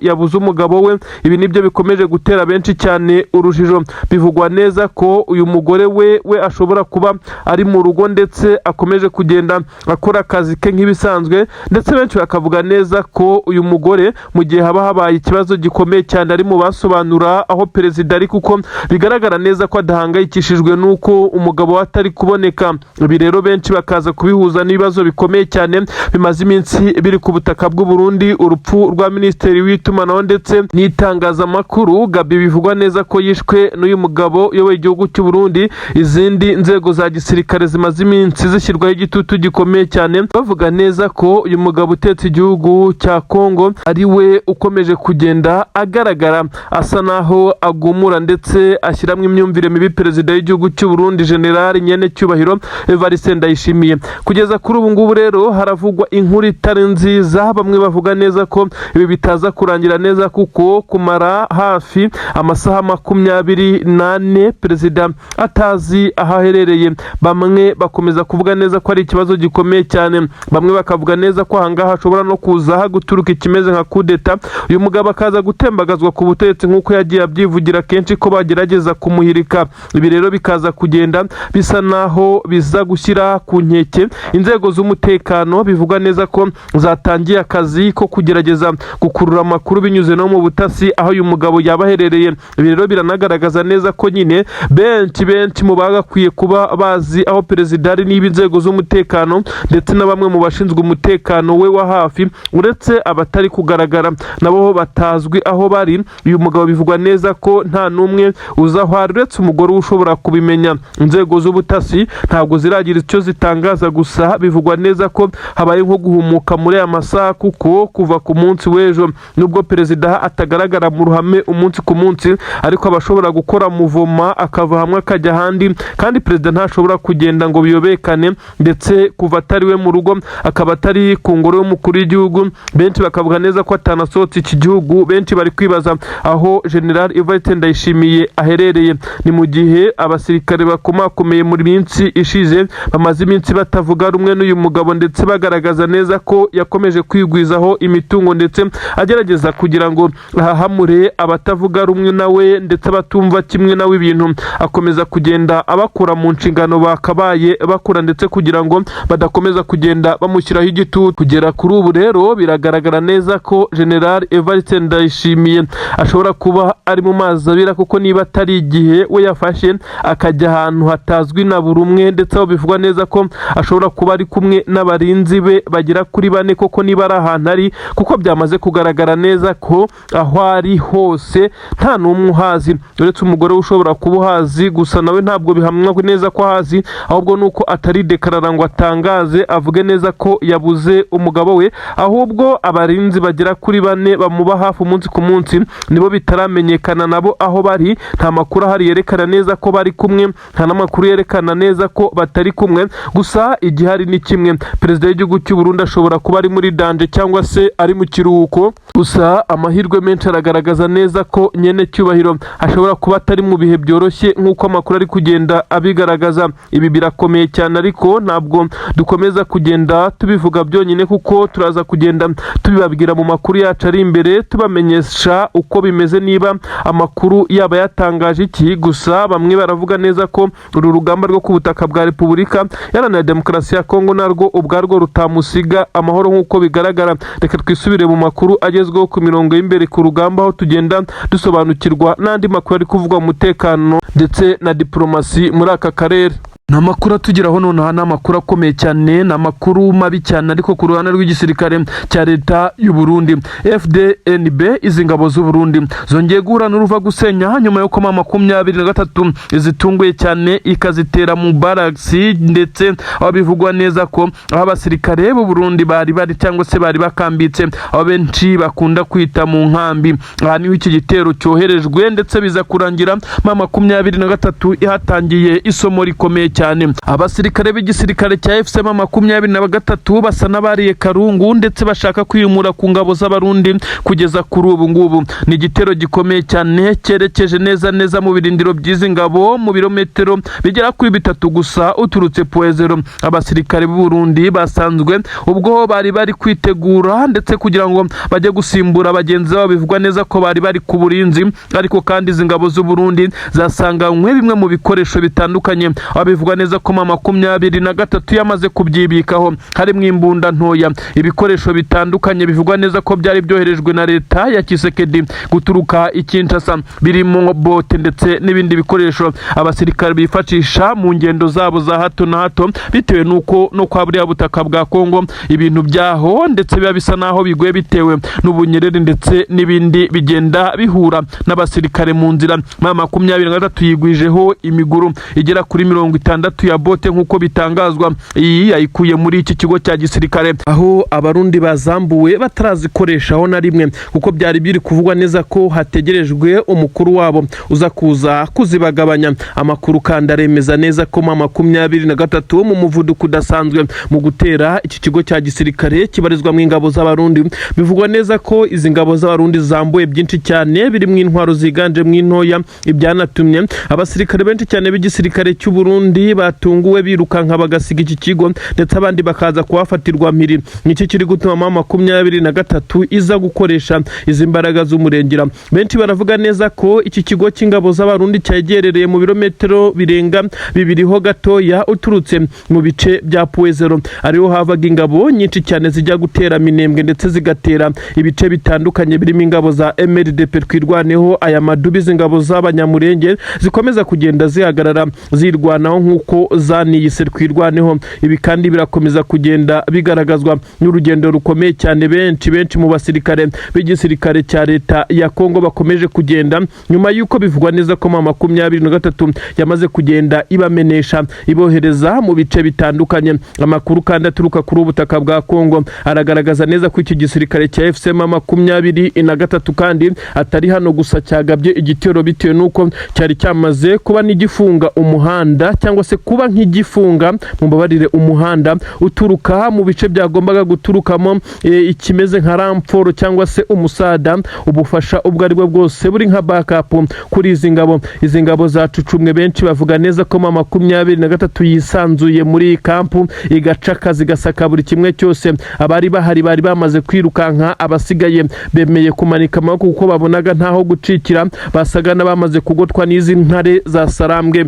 Speaker 1: yabuze umugabo we. Ibi nibyo bikomeje gutera benshi cyane urujijo. Bivugwa neza ko uyu mugore we ashobora kuba ari mu rugo ndetse akomeje kugenda akora akazi ke nk'ibisanzwe, ndetse benshi bakavuga neza ko uyu mugore mu gihe haba habaye ikibazo gikomeye cyane ari mu basobanura aho perezida ari, kuko bigaragara neza ko adahangayikishijwe n'uko umugabo we atari kuboneka. Ibi rero benshi bakaza kubihuza n'ibibazo bikomeye cyane bimaze iminsi biri ku butaka bw'u Burundi: urupfu rwa minisitiri w'itumanaho ndetse n'itangazamakuru Gabi, bivugwa neza ko yishwe n'uyu mugabo uyoboye igihugu cy'u Burundi; izindi nzego za gisirikare zimaze iminsi zishyirwaho igitutu gikomeye cyane, bavuga neza ko uyu mugabo utetse igihugu cya Kongo ari we ukomeje kugenda agaragara asa naho agumura ndetse ashyiramo imyumvire mibi perezida w'igihugu cy'u Burundi, General nyene cyubahiro Evariste Ndayishimiye. Kugeza kuri ubu ngubu rero haravugwa inkuru itari nziza. Bamwe bavuga neza ko ibi bitaza kurangira neza, kuko kumara hafi amasaha 24 perezida atazi aho aherereye, bamwe bakomeza kuvuga neza ko ari ikibazo gikomeye cyane. Bamwe bakavuga neza ko ahangaha hashobora no kuza guturuka ikimeze nka kudeta, uyu mugabo akaza gutembagazwa ku butegetsi nk'uko yagiye abyivugira kenshi ko bagerageza kumuhirika. Ibi rero bikaza kugenda bisa naho biza gushyira ku nkeke inzego z'umutekano, bivugwa neza ko zatangiye akazi ko kugerageza gukurura amakuru binyuze no mu butasi aho uyu mugabo yaba aherereye. Ibi rero biranagaragaza neza ko nyine benshi benshi mu bagakwiye kuba bazi aho perezida ari, niba inzego z'umutekano ndetse na bamwe mu bashinzwe umutekano we wa hafi, uretse abatari kugaragara nabo batazwi aho bari. Uyu mugabo bivugwa neza ko nta n'umwe uzi aho ari uretse umugore we ushobora kubimenya. Inzego z'ubutasi ntabwo ziragira icyo zitangaza, gusa bivugwa neza ko habaye nko guhumuka muri aya masaha, kuko kuva ku munsi w'ejo nubwo perezida atagaragara. atagaragara mu ruhame umunsi ku munsi, ariko aba ashobora gukora mouvement, akava hamwe akajya ahandi, kandi perezida ntashobora kugenda ngo biyobekane. Ndetse kuva atari we mu rugo, akaba atari ku ngoro y'umukuru w'igihugu, benshi bakavuga neza ko atanasohotse iki gihugu. Benshi bari kwibaza aho General Evariste Ndayishimiye aherereye. Ni mu gihe abasirikare bakomakomeye muri minsi ishize bamaze iminsi batavuga rumwe n'uyu mugabo, ndetse bagaragaza neza ko yakomeje kwigwizaho imitungo, ndetse agerageza kugira ngo ahahamure abatavuga rumwe nawe, ndetse abatumva kimwe nawe ibintu, akomeza kugenda abakura mu nshingano bakabaye bakura, ndetse kugira ngo badakomeza kugenda bamushyiraho igitutu. Kugera kuri ubu rero, biragaragara neza ko General Evariste Ndayishimiye ashobora kuba ari mu mazi abira, kuko niba atari igihe we yafashe akajya ahantu hatazwi na buri umwe, ndetse aho bivugwa neza ko ashobora kuba ari kumwe n'abarinzi be bagera kuri bane koko, niba ari ahantu ari, kuko byamaze kugaragara neza ko aho ari hose nta n'umwe uhazi uretse umugore we ushobora kuba uhazi. Gusa nawe ntabwo bihamwa neza ko ahazi, ahubwo ni uko atari dekarara ngo atangaze avuge neza ko yabuze umugabo we. Ahubwo abarinzi bagera kuri bane bamuba hafi umunsi ku munsi nibo bitaramenyekana nabo aho bari. Nta makuru ahari yerekana neza ko bari kumwe, nta n'amakuru yerekana neza ko batari kumwe. Gusa igihari ni kimwe: perezida w'igihugu cy'u Burundi ashobora kuba ari muri danger cyangwa se ari mu kiruhuko. Gusa amahirwe menshi aragaragaza neza ko nyene cyubahiro ashobora kuba atari mu bihe byoroshye, nk'uko amakuru ari kugenda abigaragaza. Ibi birakomeye cyane, ariko ntabwo dukomeza kugenda tubivuga byonyine, kuko turaza kugenda tubibabwira mu makuru yacu ari imbere, tubamenyesha uko bimeze, niba amakuru yaba yatangaje iki. Gusa bamwe baravuga neza ko uru rugamba rwo ku butaka bwa Repubulika Iharanira Demokarasi ya Kongo narwo ubwarwo rutamusiga amahoro nk'uko bigaragara. Reka twisubire mu makuru agezweho ku mirongo y'imbere ku rugamba, aho tugenda dusobanukirwa n'andi makuru ari kuvugwa mu mutekano ndetse na diporomasi muri aka karere. Ni amakuru atugeraho nonaha, ni amakuru akomeye cyane, ni amakuru mabi cyane, ariko ku ruhande rw'igisirikare cya leta y'u Burundi, FDNB, izi ngabo z'u Burundi zongeye guhura n'uruva gusenya nyuma y'uko M23 zitunguye cyane, ikazitera mu baragisi, ndetse aho bivugwa neza ko aho abasirikare b'u Burundi bari bari cyangwa se bari bakambitse, aho benshi bakunda kwita mu nkambi. Aha niho iki gitero cyoherejwe, ndetse biza kurangira M23 ihatangiye isomo rikomeye cyane. Abasirikare b'igisirikare cya AFC M23 basa n'abariye karungu, ndetse bashaka kwimura ku ngabo z'Abarundi kugeza kuri ubu ngubu. Ni igitero gikomeye cyane cyerekeje neza neza mu birindiro by'izi ngabo, mu birometero bigera kuri 3 gusa uturutse Point Zéro. Abasirikare b'u Burundi basanzwe ubwo bari bari kwitegura, ndetse kugira ngo bajye gusimbura bagenzi babo bivugwa neza ko bari bari ku burinzi. Ariko kandi izi ngabo z'u Burundi zasanganywe bimwe mu bikoresho bitandukanye, aho bivugwa neza ko M23 yamaze kubyibikaho, harimo imbunda ntoya, ibikoresho bitandukanye bivugwa neza ko byari byoherejwe na leta ya Tshisekedi guturuka i Kinshasa, birimo bote ndetse n'ibindi bikoresho abasirikare bifashisha mu ngendo zabo za hato na hato, bitewe n'uko no kwa buriya butaka bwa Kongo ibintu byaho ndetse biba bisa naho bigoye, bitewe n'ubunyereri ndetse n'ibindi bigenda bihura n'abasirikare mu nzira. M23 yigwijeho imiguru igera kuri 60 ya bote nk'uko bitangazwa. Iyi yayikuye muri iki kigo cya gisirikare, aho Abarundi bazambuwe batarazikoreshaho na rimwe, kuko byari biri kuvugwa neza ko hategerejwe umukuru wabo uza kuza kuzibagabanya. Amakuru kandi aremeza neza ko M23 mu muvuduko udasanzwe mu gutera iki kigo cya gisirikare kibarizwamo ingabo z'Abarundi. Bivugwa neza ko izi ngabo z'Abarundi zambuye byinshi cyane, birimo intwaro ziganjemo intoya, ibyanatumye abasirikare benshi cyane b'igisirikare cy'u Burundi batunguwe birukanka bagasiga iki kigo, ndetse abandi bakaza kuhafatirwa mpiri. Nicyo kiri gutuma M23 iza gukoresha izi mbaraga z'umurengera. Benshi baravuga neza ko iki kigo cy'ingabo z'Abarundi cyegerereye mu birometero birenga 2 ho gatoya uturutse mu bice bya Point Zéro, ariho havaga ingabo nyinshi cyane zijya gutera Minembwe, ndetse zigatera ibice bitandukanye birimo ingabo za MRDP Twirwaneho, aya madubi, izi ngabo z'Abanyamurenge zikomeza kugenda zihagarara zirwanaho. nk'uko zaniyise Twirwaneho. Ibi kandi birakomeza kugenda bigaragazwa n'urugendo rukomeye cyane benshi benshi mu basirikare b'igisirikare cya leta ya Kongo bakomeje kugenda, nyuma y'uko bivugwa neza ko M23 yamaze kugenda ibamenesha, ibohereza mu bice bitandukanye. Amakuru kandi aturuka kuri ubutaka bwa Kongo aragaragaza neza ko iki gisirikare cya AFC M23 kandi atari hano gusa cyagabye igitero, bitewe n'uko cyari cyamaze kuba n'igifunga umuhanda, cyangwa se kuba nk'igifunga, mumbabarire, umuhanda uturuka mu bice byagombaga guturukamo ikimeze nka renfort cyangwa se umusada, ubufasha ubwo ari bwo bwose buri nka backup kuri izi ngabo. Izi ngabo zacucumwe, benshi bavuga neza ko M23 yisanzuye muri iyi kampu, igaca akazi, igasaka buri kimwe cyose. Abari bahari bari bamaze kwirukanka, abasigaye bemeye kumanika amaboko kuko babonaga ntaho gucikira, basaga n'abamaze kugotwa n'izi ntare za Sarambwe.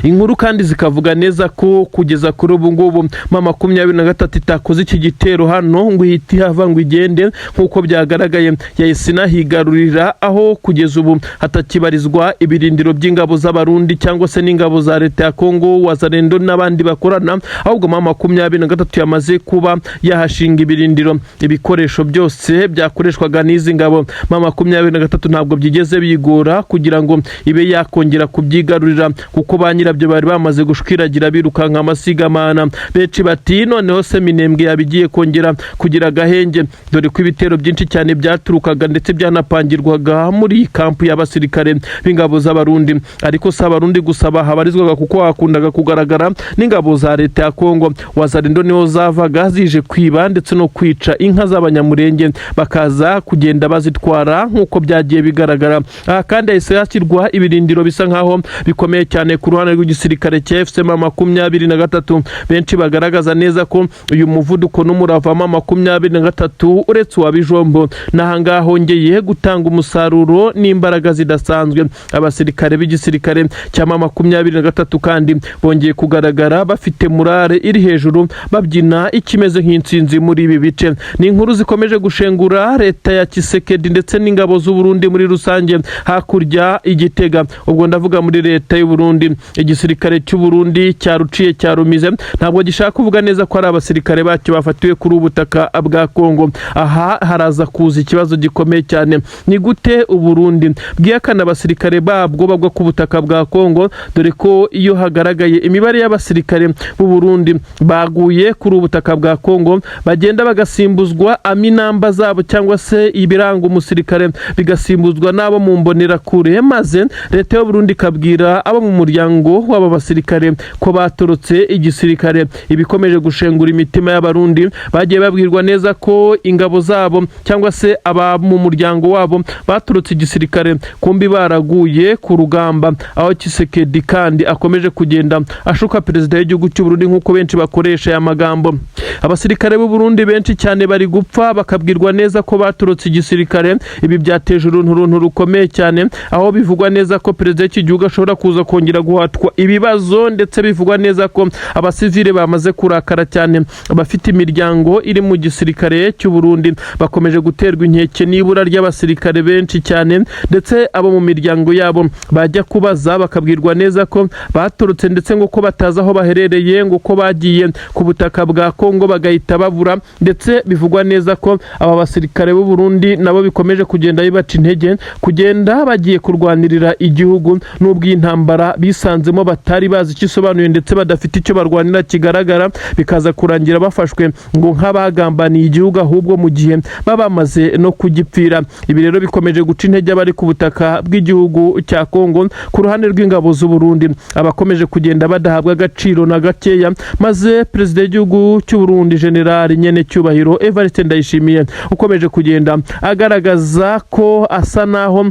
Speaker 1: Inkuru kandi zikavuga neza ko kugeza kuri ubu ngubu M23 itakoze iki gitero hano ngo ihite ihava ngo igende nk'uko byagaragaye, yahise inahigarurira, aho kugeza ubu hatakibarizwa ibirindiro by'ingabo z'Abarundi cyangwa se n'ingabo za leta ya Kongo, Wazalendo n'abandi bakorana, ahubwo M23 yamaze kuba yahashinga ibirindiro. Ibikoresho byose byakoreshwaga n'izi ngabo M23 ntabwo byigeze bigora kugira ngo ibe yakongera kubyigarurira, kuko ba nyirabyo bari bamaze gushwiragira birukanka amasigamana. Benshi bati: "Noneho se Minembwe yabigiye kongera kugira agahenge?" Dore ko ibitero byinshi cyane byaturukaga ndetse byanapangirwaga muri iyi kampu y'abasirikare b'ingabo z'Abarundi. Ariko si Abarundi gusa bahabarizwaga, kuko hakundaga kugaragara n'ingabo za leta ya Kongo. Wazalendo niho zavaga zije kwiba ndetse no kwica inka z'Abanyamurenge, bakaza kugenda bazitwara nk'uko byagiye bigaragara. Aha kandi hahise hashyirwa ibirindiro bisa nkaho bikomeye cyane ku ruhande rw'igisirikare cya AFC M23. Benshi bagaragaza neza ko uyu muvuduko n'umurava M23, uretse uwa Bijombo, n'ahangaha hongeye gutanga umusaruro n'imbaraga zidasanzwe. Abasirikare b'igisirikare cya M23 kandi bongeye kugaragara bafite morale iri hejuru, babyina ikimeze nk'intsinzi muri ibi bice. Ni inkuru zikomeje gushengura leta ya Tshisekedi ndetse n'ingabo z'u Burundi muri rusange hakurya igitega, ubwo ndavuga muri leta y'u Burundi. Igisirikare cy'u Burundi cyaruciye cyarumize, ntabwo gishaka kuvuga neza ko ari abasirikare bacyo bafatiwe kuri ubu butaka bwa Kongo. Aha haraza kuza ikibazo gikomeye cyane: ni gute u Burundi bwihakana abasirikare babwo bagwa ku butaka bwa Kongo? Dore ko iyo hagaragaye imibare y'abasirikare b'u Burundi baguye kuri ubu butaka bwa Kongo, bagenda bagasimbuzwa aminamba zabo cyangwa se ibiranga umusirikare bigasimbuzwa n'abo mu mbonerakure, maze leta y'u Burundi ikabwira abo mu muryango w'aba basirikare ko batorotse igisirikare, ibikomeje gushengura imitima y'Abarundi bagiye babwirwa neza ko ingabo zabo cyangwa se aba mu muryango wabo baturutse igisirikare, kumbi baraguye ku rugamba. Aho Tshisekedi kandi akomeje kugenda ashuka perezida w'igihugu cy'u Burundi, nk'uko benshi bakoresha aya magambo. Abasirikare b'u Burundi benshi cyane bari gupfa, bakabwirwa neza ko baturutse igisirikare. Ibi byateje urunturuntu rukomeye cyane, aho bivugwa neza ko perezida w'iki gihugu ashobora kuza kongera guhatwa ibibazo, ndetse bivugwa neza ko abasivile bamaze kurakara cyane. Abafite imiryango iri mu gisirikare cy'u Burundi bakomeje guterwa inkeke n'ibura ry'abasirikare benshi cyane, ndetse abo mu miryango yabo bajya kubaza bakabwirwa neza ko baturutse, ndetse ngo ko batazi aho baherereye, ngo ko bagiye ku butaka bwa Kongo bagahita babura. Ndetse bivugwa neza ko aba basirikare b'u Burundi nabo bikomeje kugenda bibaca intege kugenda bagiye kurwanirira igihugu, n'ubwo iyi ntambara bisanzemo batari bazi icyo isobanuye, ndetse badafite icyo barwanira kigaragara, bikaza kurangira bafashwe ngo nk'abagambaniye igihugu, ahubwo mu gihe baba bamaze no kugipfira. Ibi rero bikomeje guca intege abari ku butaka bw'igihugu cya Kongo ku ruhande rw'ingabo z'u Burundi, abakomeje kugenda badahabwa agaciro na gakeya, maze perezida w'igihugu cy'u Burundi, General nyene cyubahiro Evariste Ndayishimiye, ukomeje kugenda agaragaza ko asa naho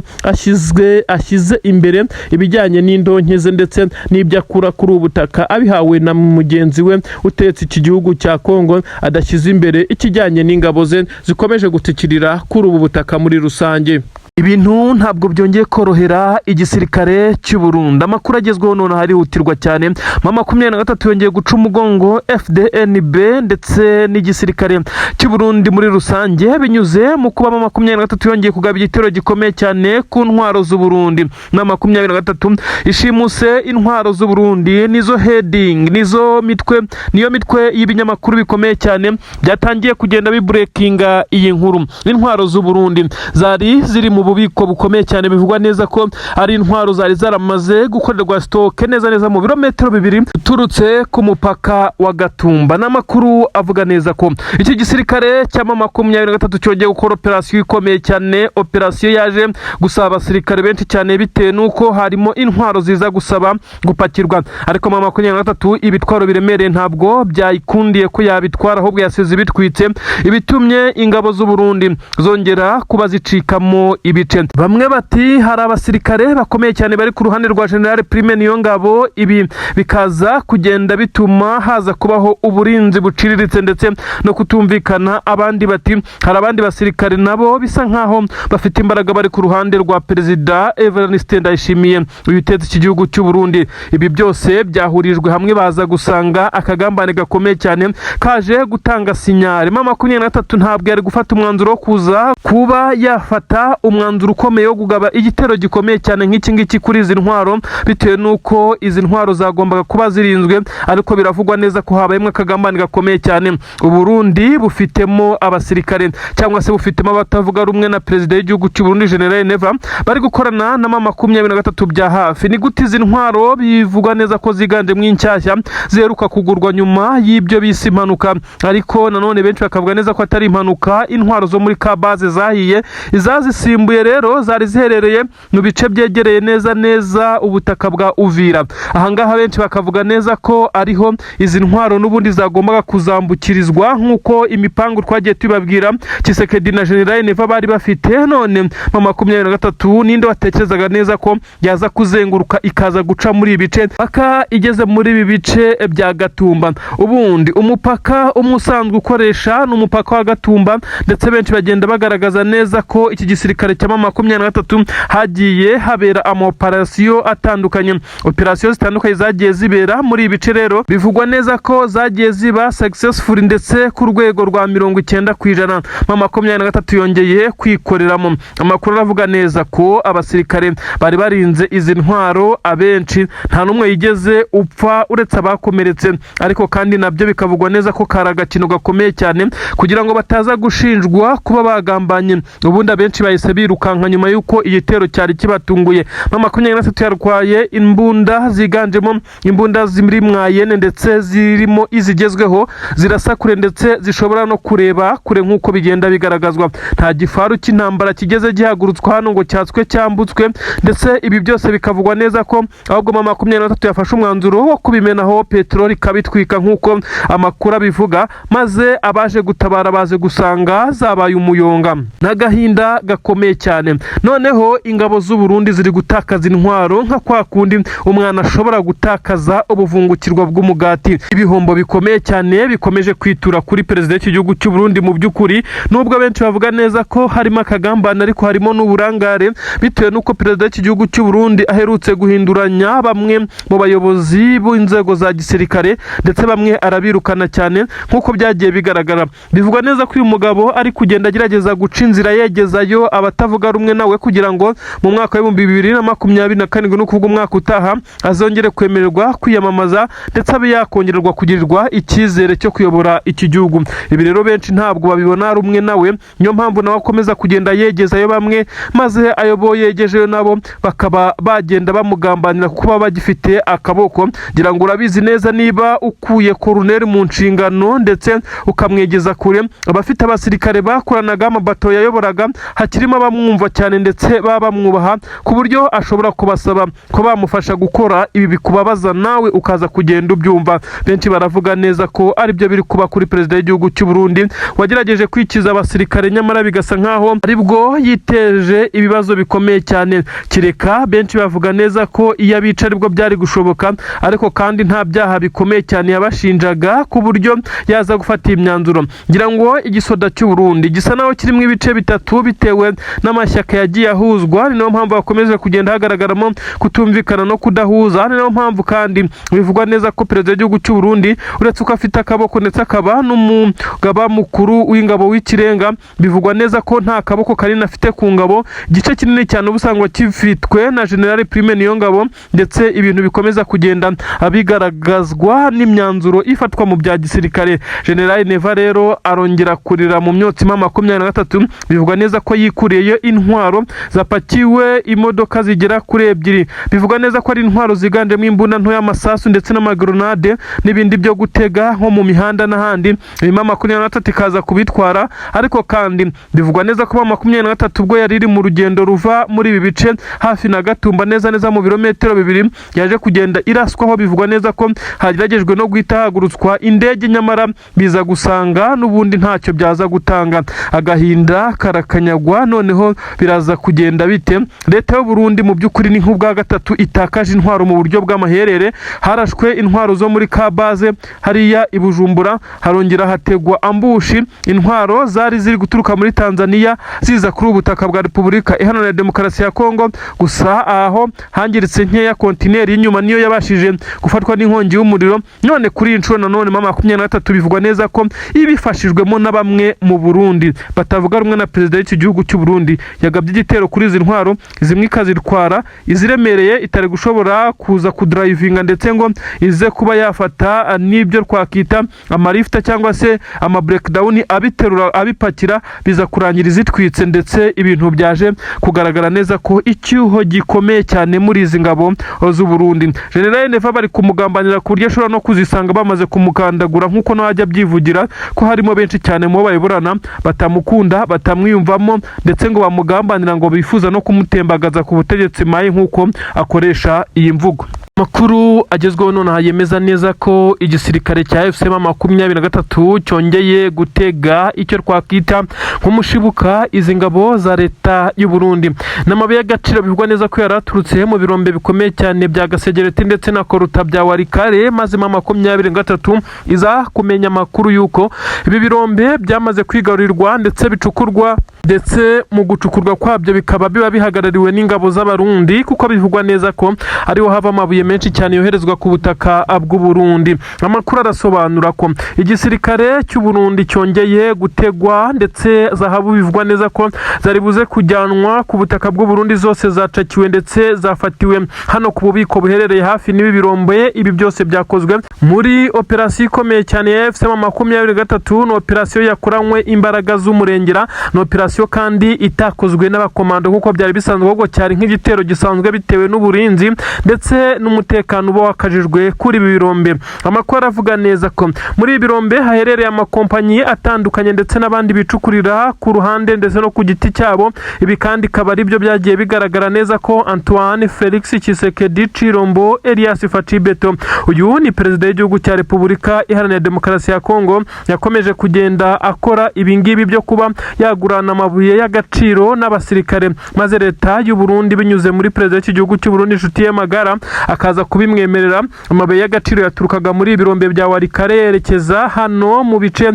Speaker 1: ashyize imbere ibijyanye n'indonke ze ndetse n'ibyo akura kuri ubu butaka abihawe na mugenzi we utetse iki gihugu cya Kongo, adashyize imbere ikijyanye n'ingabo ze zikomeje gutikirira kuri ubu butaka muri rusange. Ibintu ntabwo byongeye korohera igisirikare cy'u Burundi. Amakuru agezweho noneho harihutirwa cyane. M23 yongeye guca umugongo FDNB ndetse n'igisirikare cy'u Burundi muri rusange, binyuze mu kuba M23 yongeye kugaba igitero gikomeye cyane ku ntwaro z'u Burundi. M23 ishimuse intwaro z'u Burundi, nizo heading, nizo mitwe, niyo mitwe y'ibinyamakuru bikomeye cyane byatangiye kugenda bibreakinga iyi nkuru. Intwaro z'u Burundi zari ziri mu bubiko bukomeye cyane, bivugwa neza ko ari intwaro zari zaramaze gukorerwa stock neza neza mu birometero 2 uturutse ku mupaka wa Gatumba. N'amakuru avuga neza ko iki gisirikare cya M23 cyongeye gukora operasiyo ikomeye cyane, operasiyo yaje gusaba abasirikare benshi cyane bitewe n'uko harimo intwaro ziza gusaba gupakirwa. Ariko M23 ibitwaro biremereye ntabwo byayikundiye ko yabitwara, ahubwo yasize ibitwitse, ibitumye ingabo z'u Burundi zongera kuba zicikamo ibice. Bamwe bati hari abasirikare bakomeye cyane bari ku ruhande rwa General Prime Niyongabo, ibi bikaza kugenda bituma haza kubaho uburinzi buciriritse ndetse no kutumvikana. Abandi bati hari abandi basirikare nabo bisa nkaho bafite imbaraga bari ku ruhande rwa Perezida Evariste Ndayishimiye uyu utetse iki gihugu cy'u Burundi. Ibi byose byahurijwe hamwe, baza gusanga akagambane gakomeye cyane kaje gutanga signal. M23 ntabwo yari gufata umwanzuro wo kuza kuba yafata umwanzuro ukomeye wo kugaba igitero gikomeye cyane nk'iki ngiki kuri izi ntwaro, bitewe n'uko izi ntwaro zagombaga kuba zirinzwe. Ariko biravugwa neza ko habayemo akagambane gakomeye cyane. Uburundi bufitemo abasirikare cyangwa se bufitemo abatavuga rumwe na perezida w'igihugu cy'u Burundi, General Neva, bari gukorana na M23 bya hafi. Ni gute izi ntwaro bivugwa neza ko ziganjemo inshyashya ziheruka kugurwa nyuma y'ibyo bise impanuka, ariko nanone benshi bakavuga neza ko atari impanuka, intwaro zo muri Kabaze zahiye, izazisimbuye rero zari ziherereye mu bice byegereye neza neza ubutaka bwa Uvira. Ahangaha benshi bakavuga neza ko ariho izi ntwaro n'ubundi zagombaga kuzambukirizwa, nk'uko imipangu twagiye tubabwira Tshisekedi na General Neva bari bafite. None M23, ninde watekerezaga neza ko yaza kuzenguruka ikaza guca muri ibi bice paka igeze muri ibi bice bya Gatumba? Ubundi umupaka umwe usanzwe ukoresha ni umupaka wa Gatumba, ndetse benshi bagenda bagaragaza neza ko iki gisirikare cya M23 hagiye habera amaoperasiyo atandukanye. Operasiyo zitandukanye zagiye zibera muri ibi bice rero bivugwa neza ko zagiye ziba successful, ndetse ku rwego rwa 90%. M23 yongeye kwikoreramo. Amakuru aravuga neza ko abasirikare bari barinze izi ntwaro abenshi nta n'umwe yigeze upfa uretse abakomeretse. Ariko kandi nabyo bikavugwa neza ko kari agakino gakomeye cyane kugira ngo bataza gushinjwa kuba bagambanye. Ubundi abenshi bahise birukanka nyuma y'uko igitero cyari kibatunguye. M23 yarwaye imbunda ziganjemo imbunda ziri moyenne, ndetse zirimo izigezweho zirasa kure ndetse zishobora no kureba kure, nk'uko bigenda bigaragazwa. Nta gifaru cy'intambara kigeze gihagurutswa hano ngo cyatswe cyambutswe, ndetse ibi byose bikavugwa neza ko ahubwo M23 yafashe umwanzuro wo kubimenaho peteroli ikabitwika, nk'uko amakuru abivuga, maze abaje gutabara baze gusanga zabaye umuyonga n'agahinda gakomeye cyane. Noneho ingabo z'u Burundi ziri gutakaza intwaro nka kwa kundi umwana ashobora gutakaza ubuvungukirwa bw'umugati. Ibihombo bikomeye cyane bikomeje kwitura kuri perezida w'iki gihugu cy'u Burundi. Mu by'ukuri, nubwo benshi bavuga neza ko harimo akagambane, ariko harimo n'uburangare, bitewe n'uko perezida w'iki gihugu cy'u Burundi aherutse guhinduranya bamwe mu bayobozi b'inzego za gisirikare, ndetse bamwe arabirukana cyane nk'uko byagiye bigaragara. Bivugwa neza ko uyu mugabo ari kugenda agerageza guca inzira yegezayo abatavuga rumwe nawe, kugira ngo mu mwaka w'2027, ni ukuvuga umwaka utaha, azongere kwemererwa kwiyamamaza ndetse abe yakongererwa kugirirwa icyizere cyo kuyobora iki gihugu. Ibi rero benshi ntabwo babibona rumwe nawe, niyo mpamvu nawe akomeza kugenda yegezayo bamwe, maze ayo bo yegejeyo nabo bakaba bagenda bamugambanira kuko baba bagifite akaboko. Ngira ngo urabizi neza, niba ukuye koroneri mu nshingano ndetse ukamwegeza kure, abafite abasirikare bakoranaga, amabato yayoboraga, hakirimo abamwumva cyane ndetse baba bamwubaha ku buryo ashobora kubasaba ko bamufasha gukora ibi bikubabaza, nawe ukaza kugenda ubyumva. Benshi baravuga neza ko aribyo biri kuba kuri perezida w'igihugu cy'u Burundi wagerageje kwikiza abasirikare, nyamara bigasa nkaho aribwo yiteje ibibazo bikomeye cyane. Kireka benshi bavuga neza ko iyo abica aribwo byari gushoboka, ariko kandi nta byaha bikomeye cyane yabashinjaga ku buryo yaza gufata iyi myanzuro. Ngira ngo igisoda cy'u Burundi gisa naho kirimo ibice bitatu bitewe n'abasirikare bagiye batandukanye. n'amashyaka yagiye ahuzwa. Ni nayo mpamvu hakomeje kugenda hagaragaramo kutumvikana no kudahuza. Ni nayo mpamvu kandi bivugwa neza ko perezida w'igihugu cy'u Burundi, uretse ko afite akaboko ndetse akaba n'umugaba mukuru w'ingabo w'ikirenga, bivugwa neza ko nta kaboko kanini afite ku ngabo. Igice kinini cyane uba usanga kifitwe na General Prime Niyongabo, ndetse ibintu bikomeza kugenda bigaragazwa n'imyanzuro ifatwa mu bya gisirikare. General Neva rero arongera kurira mu myotsi M23. Bivugwa neza ko yikuriyeyo intwaro zapakiwe imodoka zigera kuri ebyiri. Bivugwa neza ko ari intwaro ziganjemo imbunda nto y'amasasu ndetse n'amagrenade n'ibindi byo gutega nko mu mihanda n'ahandi. M23 ikaza kubitwara. Ariko kandi bivugwa neza ko M23, ubwo yari iri mu rugendo ruva muri ibi bice hafi na Gatumba, neza neza mu birometero 2, yaje kugenda iraswaho. Bivugwa neza ko hageragejwe no guhita hagurutswa indege, nyamara biza gusanga n'ubundi ntacyo byaza gutanga. Agahinda karakanyagwa. Noneho biraza kugenda bite? Leta y'u Burundi mu by'ukuri ni nk'ubwa gatatu itakaje intwaro mu buryo bw'amaherere. Harashwe intwaro zo muri Kabaze hariya i Bujumbura, harongera hategwa ambush, intwaro zari ziri guturuka muri Tanzania ziza kuri ubu butaka bwa Repubulika Iharanira Demokarasi ya Kongo. Gusa aho hangiritse nkeya, kontineri y'inyuma niyo yabashije gufatwa n'inkongi y'umuriro. None kuri iyi nshuro nanone M23 bivugwa neza ko ibifashijwemo na bamwe mu Burundi batavuga rumwe na perezida w'iki gihugu cy'u Burundi, yagabye igitero kuri izi ntwaro, zimwe ikazitwara iziremereye itari gushobora kuza kudrivinga, ndetse ngo ize kuba yafata n'ibyo twakita amalifta cyangwa se ama breakdown abiterura abipakira, biza kurangira izitwitse. Ndetse ibintu byaje kugaragara neza ko icyuho gikomeye cyane muri izi ngabo z'u Burundi. General Neva bari kumugambanira ku buryo ashobora no kuzisanga bamaze kumukandagura, nk'uko nawe ajya abyivugira ko harimo benshi cyane mu bo bayoborana batamukunda, batamwiyumvamo, ndetse ngo bamugambanira, ngo bifuza no kumutembagaza ku butegetsi mayi, nk'uko akoresha iyi mvugo. Amakuru agezweho nonaha yemeza neza ko igisirikare cha AFC M23 cyongeye gutega icyo twakwita nk'umushibuka izi ngabo za leta y'u Burundi n'amabuye y'agaciro. Bivugwa neza ko yari aturutse mu birombe bikomeye cyane bya Gasegereti ndetse na Koruta bya Walikale, maze M23 iza kumenya amakuru y'uko ibi birombe byamaze kwigarurirwa ndetse bicukurwa, ndetse mu gucukurwa kwabyo bikaba biba bihagarariwe n'ingabo z'Abarundi, kuko bivugwa neza ko ariho hava amabuye menshi cyane yoherezwa ku butaka bw'u Burundi. Amakuru arasobanura ko igisirikare cy'u Burundi cyongeye gutegwa, ndetse zahabu bivugwa neza ko zari buze kujyanwa ku butaka bw'u Burundi zose zacakiwe, ndetse zafatiwe hano ku bubiko buherereye hafi n'ibi birombe. Ibi byose byakozwe muri operasiyo ikomeye cyane ya AFC M23. Ni operasiyo yakoranywe imbaraga z'umurengera, ni operasiyo kandi itakozwe n'abakomando nk'uko byari bisanzwe, ahubwo cyari nk'igitero gisanzwe bitewe n'uburinzi ndetse n'umutekano uba wakajijwe kuri ibi birombe. Amakuru aravuga neza ko muri ibi birombe haherereye amakompanyi atandukanye ndetse n'abandi bicukurira ku ruhande ndetse no ku giti cyabo. Ibi kandi ikaba ari byo byagiye bigaragara neza ko Antoine Felix Tshisekedi Tshilombo Elias Fatshi Beto, uyu ni perezida w'igihugu cya Repubulika Iharanira Demokarasi ya Kongo, yakomeje kugenda akora ibingibi byo kuba yagurana amabuye y'agaciro n'abasirikare, maze leta y'u Burundi binyuze muri perezida w'iki gihugu cy'u Burundi, inshuti ye magara, akaza kubimwemerera. Amabuye y'agaciro yaturukaga muri ibirombe bya Walikale yerekeza hano mu bice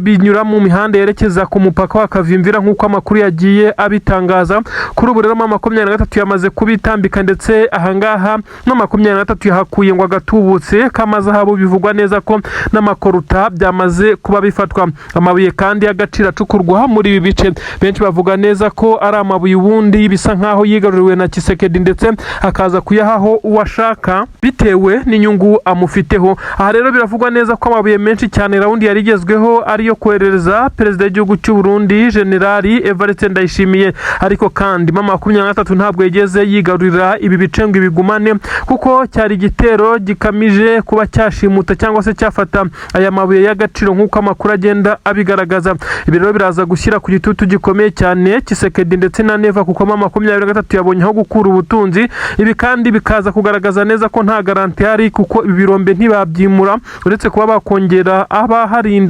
Speaker 1: binyura mu mihanda yerekeza ku mupaka wa Kavimvira, nk'uko amakuru yagiye abitangaza. Kuri ubu rero M23 yamaze kubitambika, ndetse ahangaha M23 yahakuye ngo agatubutse k'amazahabu. Bivugwa neza ko n'amakoruta byamaze kuba bifatwa. Amabuye kandi y'agaciro acukurwa muri ibi bice, benshi bavuga neza ko ari amabuye ubundi bisa nkaho yigaruriwe na Tshisekedi, ndetse akaza kuyahaho uwo ashaka bitewe n'inyungu amufiteho. Aha rero biravugwa neza ko amabuye menshi cyane round yari igezweho ariyo koherereza perezida w'igihugu cy'u Burundi, Generali Evariste Ndayishimiye. Ariko kandi M23 ntabwo yigeze yigarurira ibi bice ngo ibigumane, kuko cyari igitero gikamije kuba cyashimuta cyangwa se cyafata aya mabuye y'agaciro, nk'uko amakuru agenda abigaragaza. Ibi rero biraza gushyira ku gitutu gikomeye cyane Tshisekedi ndetse na Neva, kuko M23 yabonye aho gukura ubutunzi. Ibi kandi bikaza kugaragaza neza ko nta garantie ihari, kuko ibi birombe ntibabyimura uretse kuba bakongera abaharinda.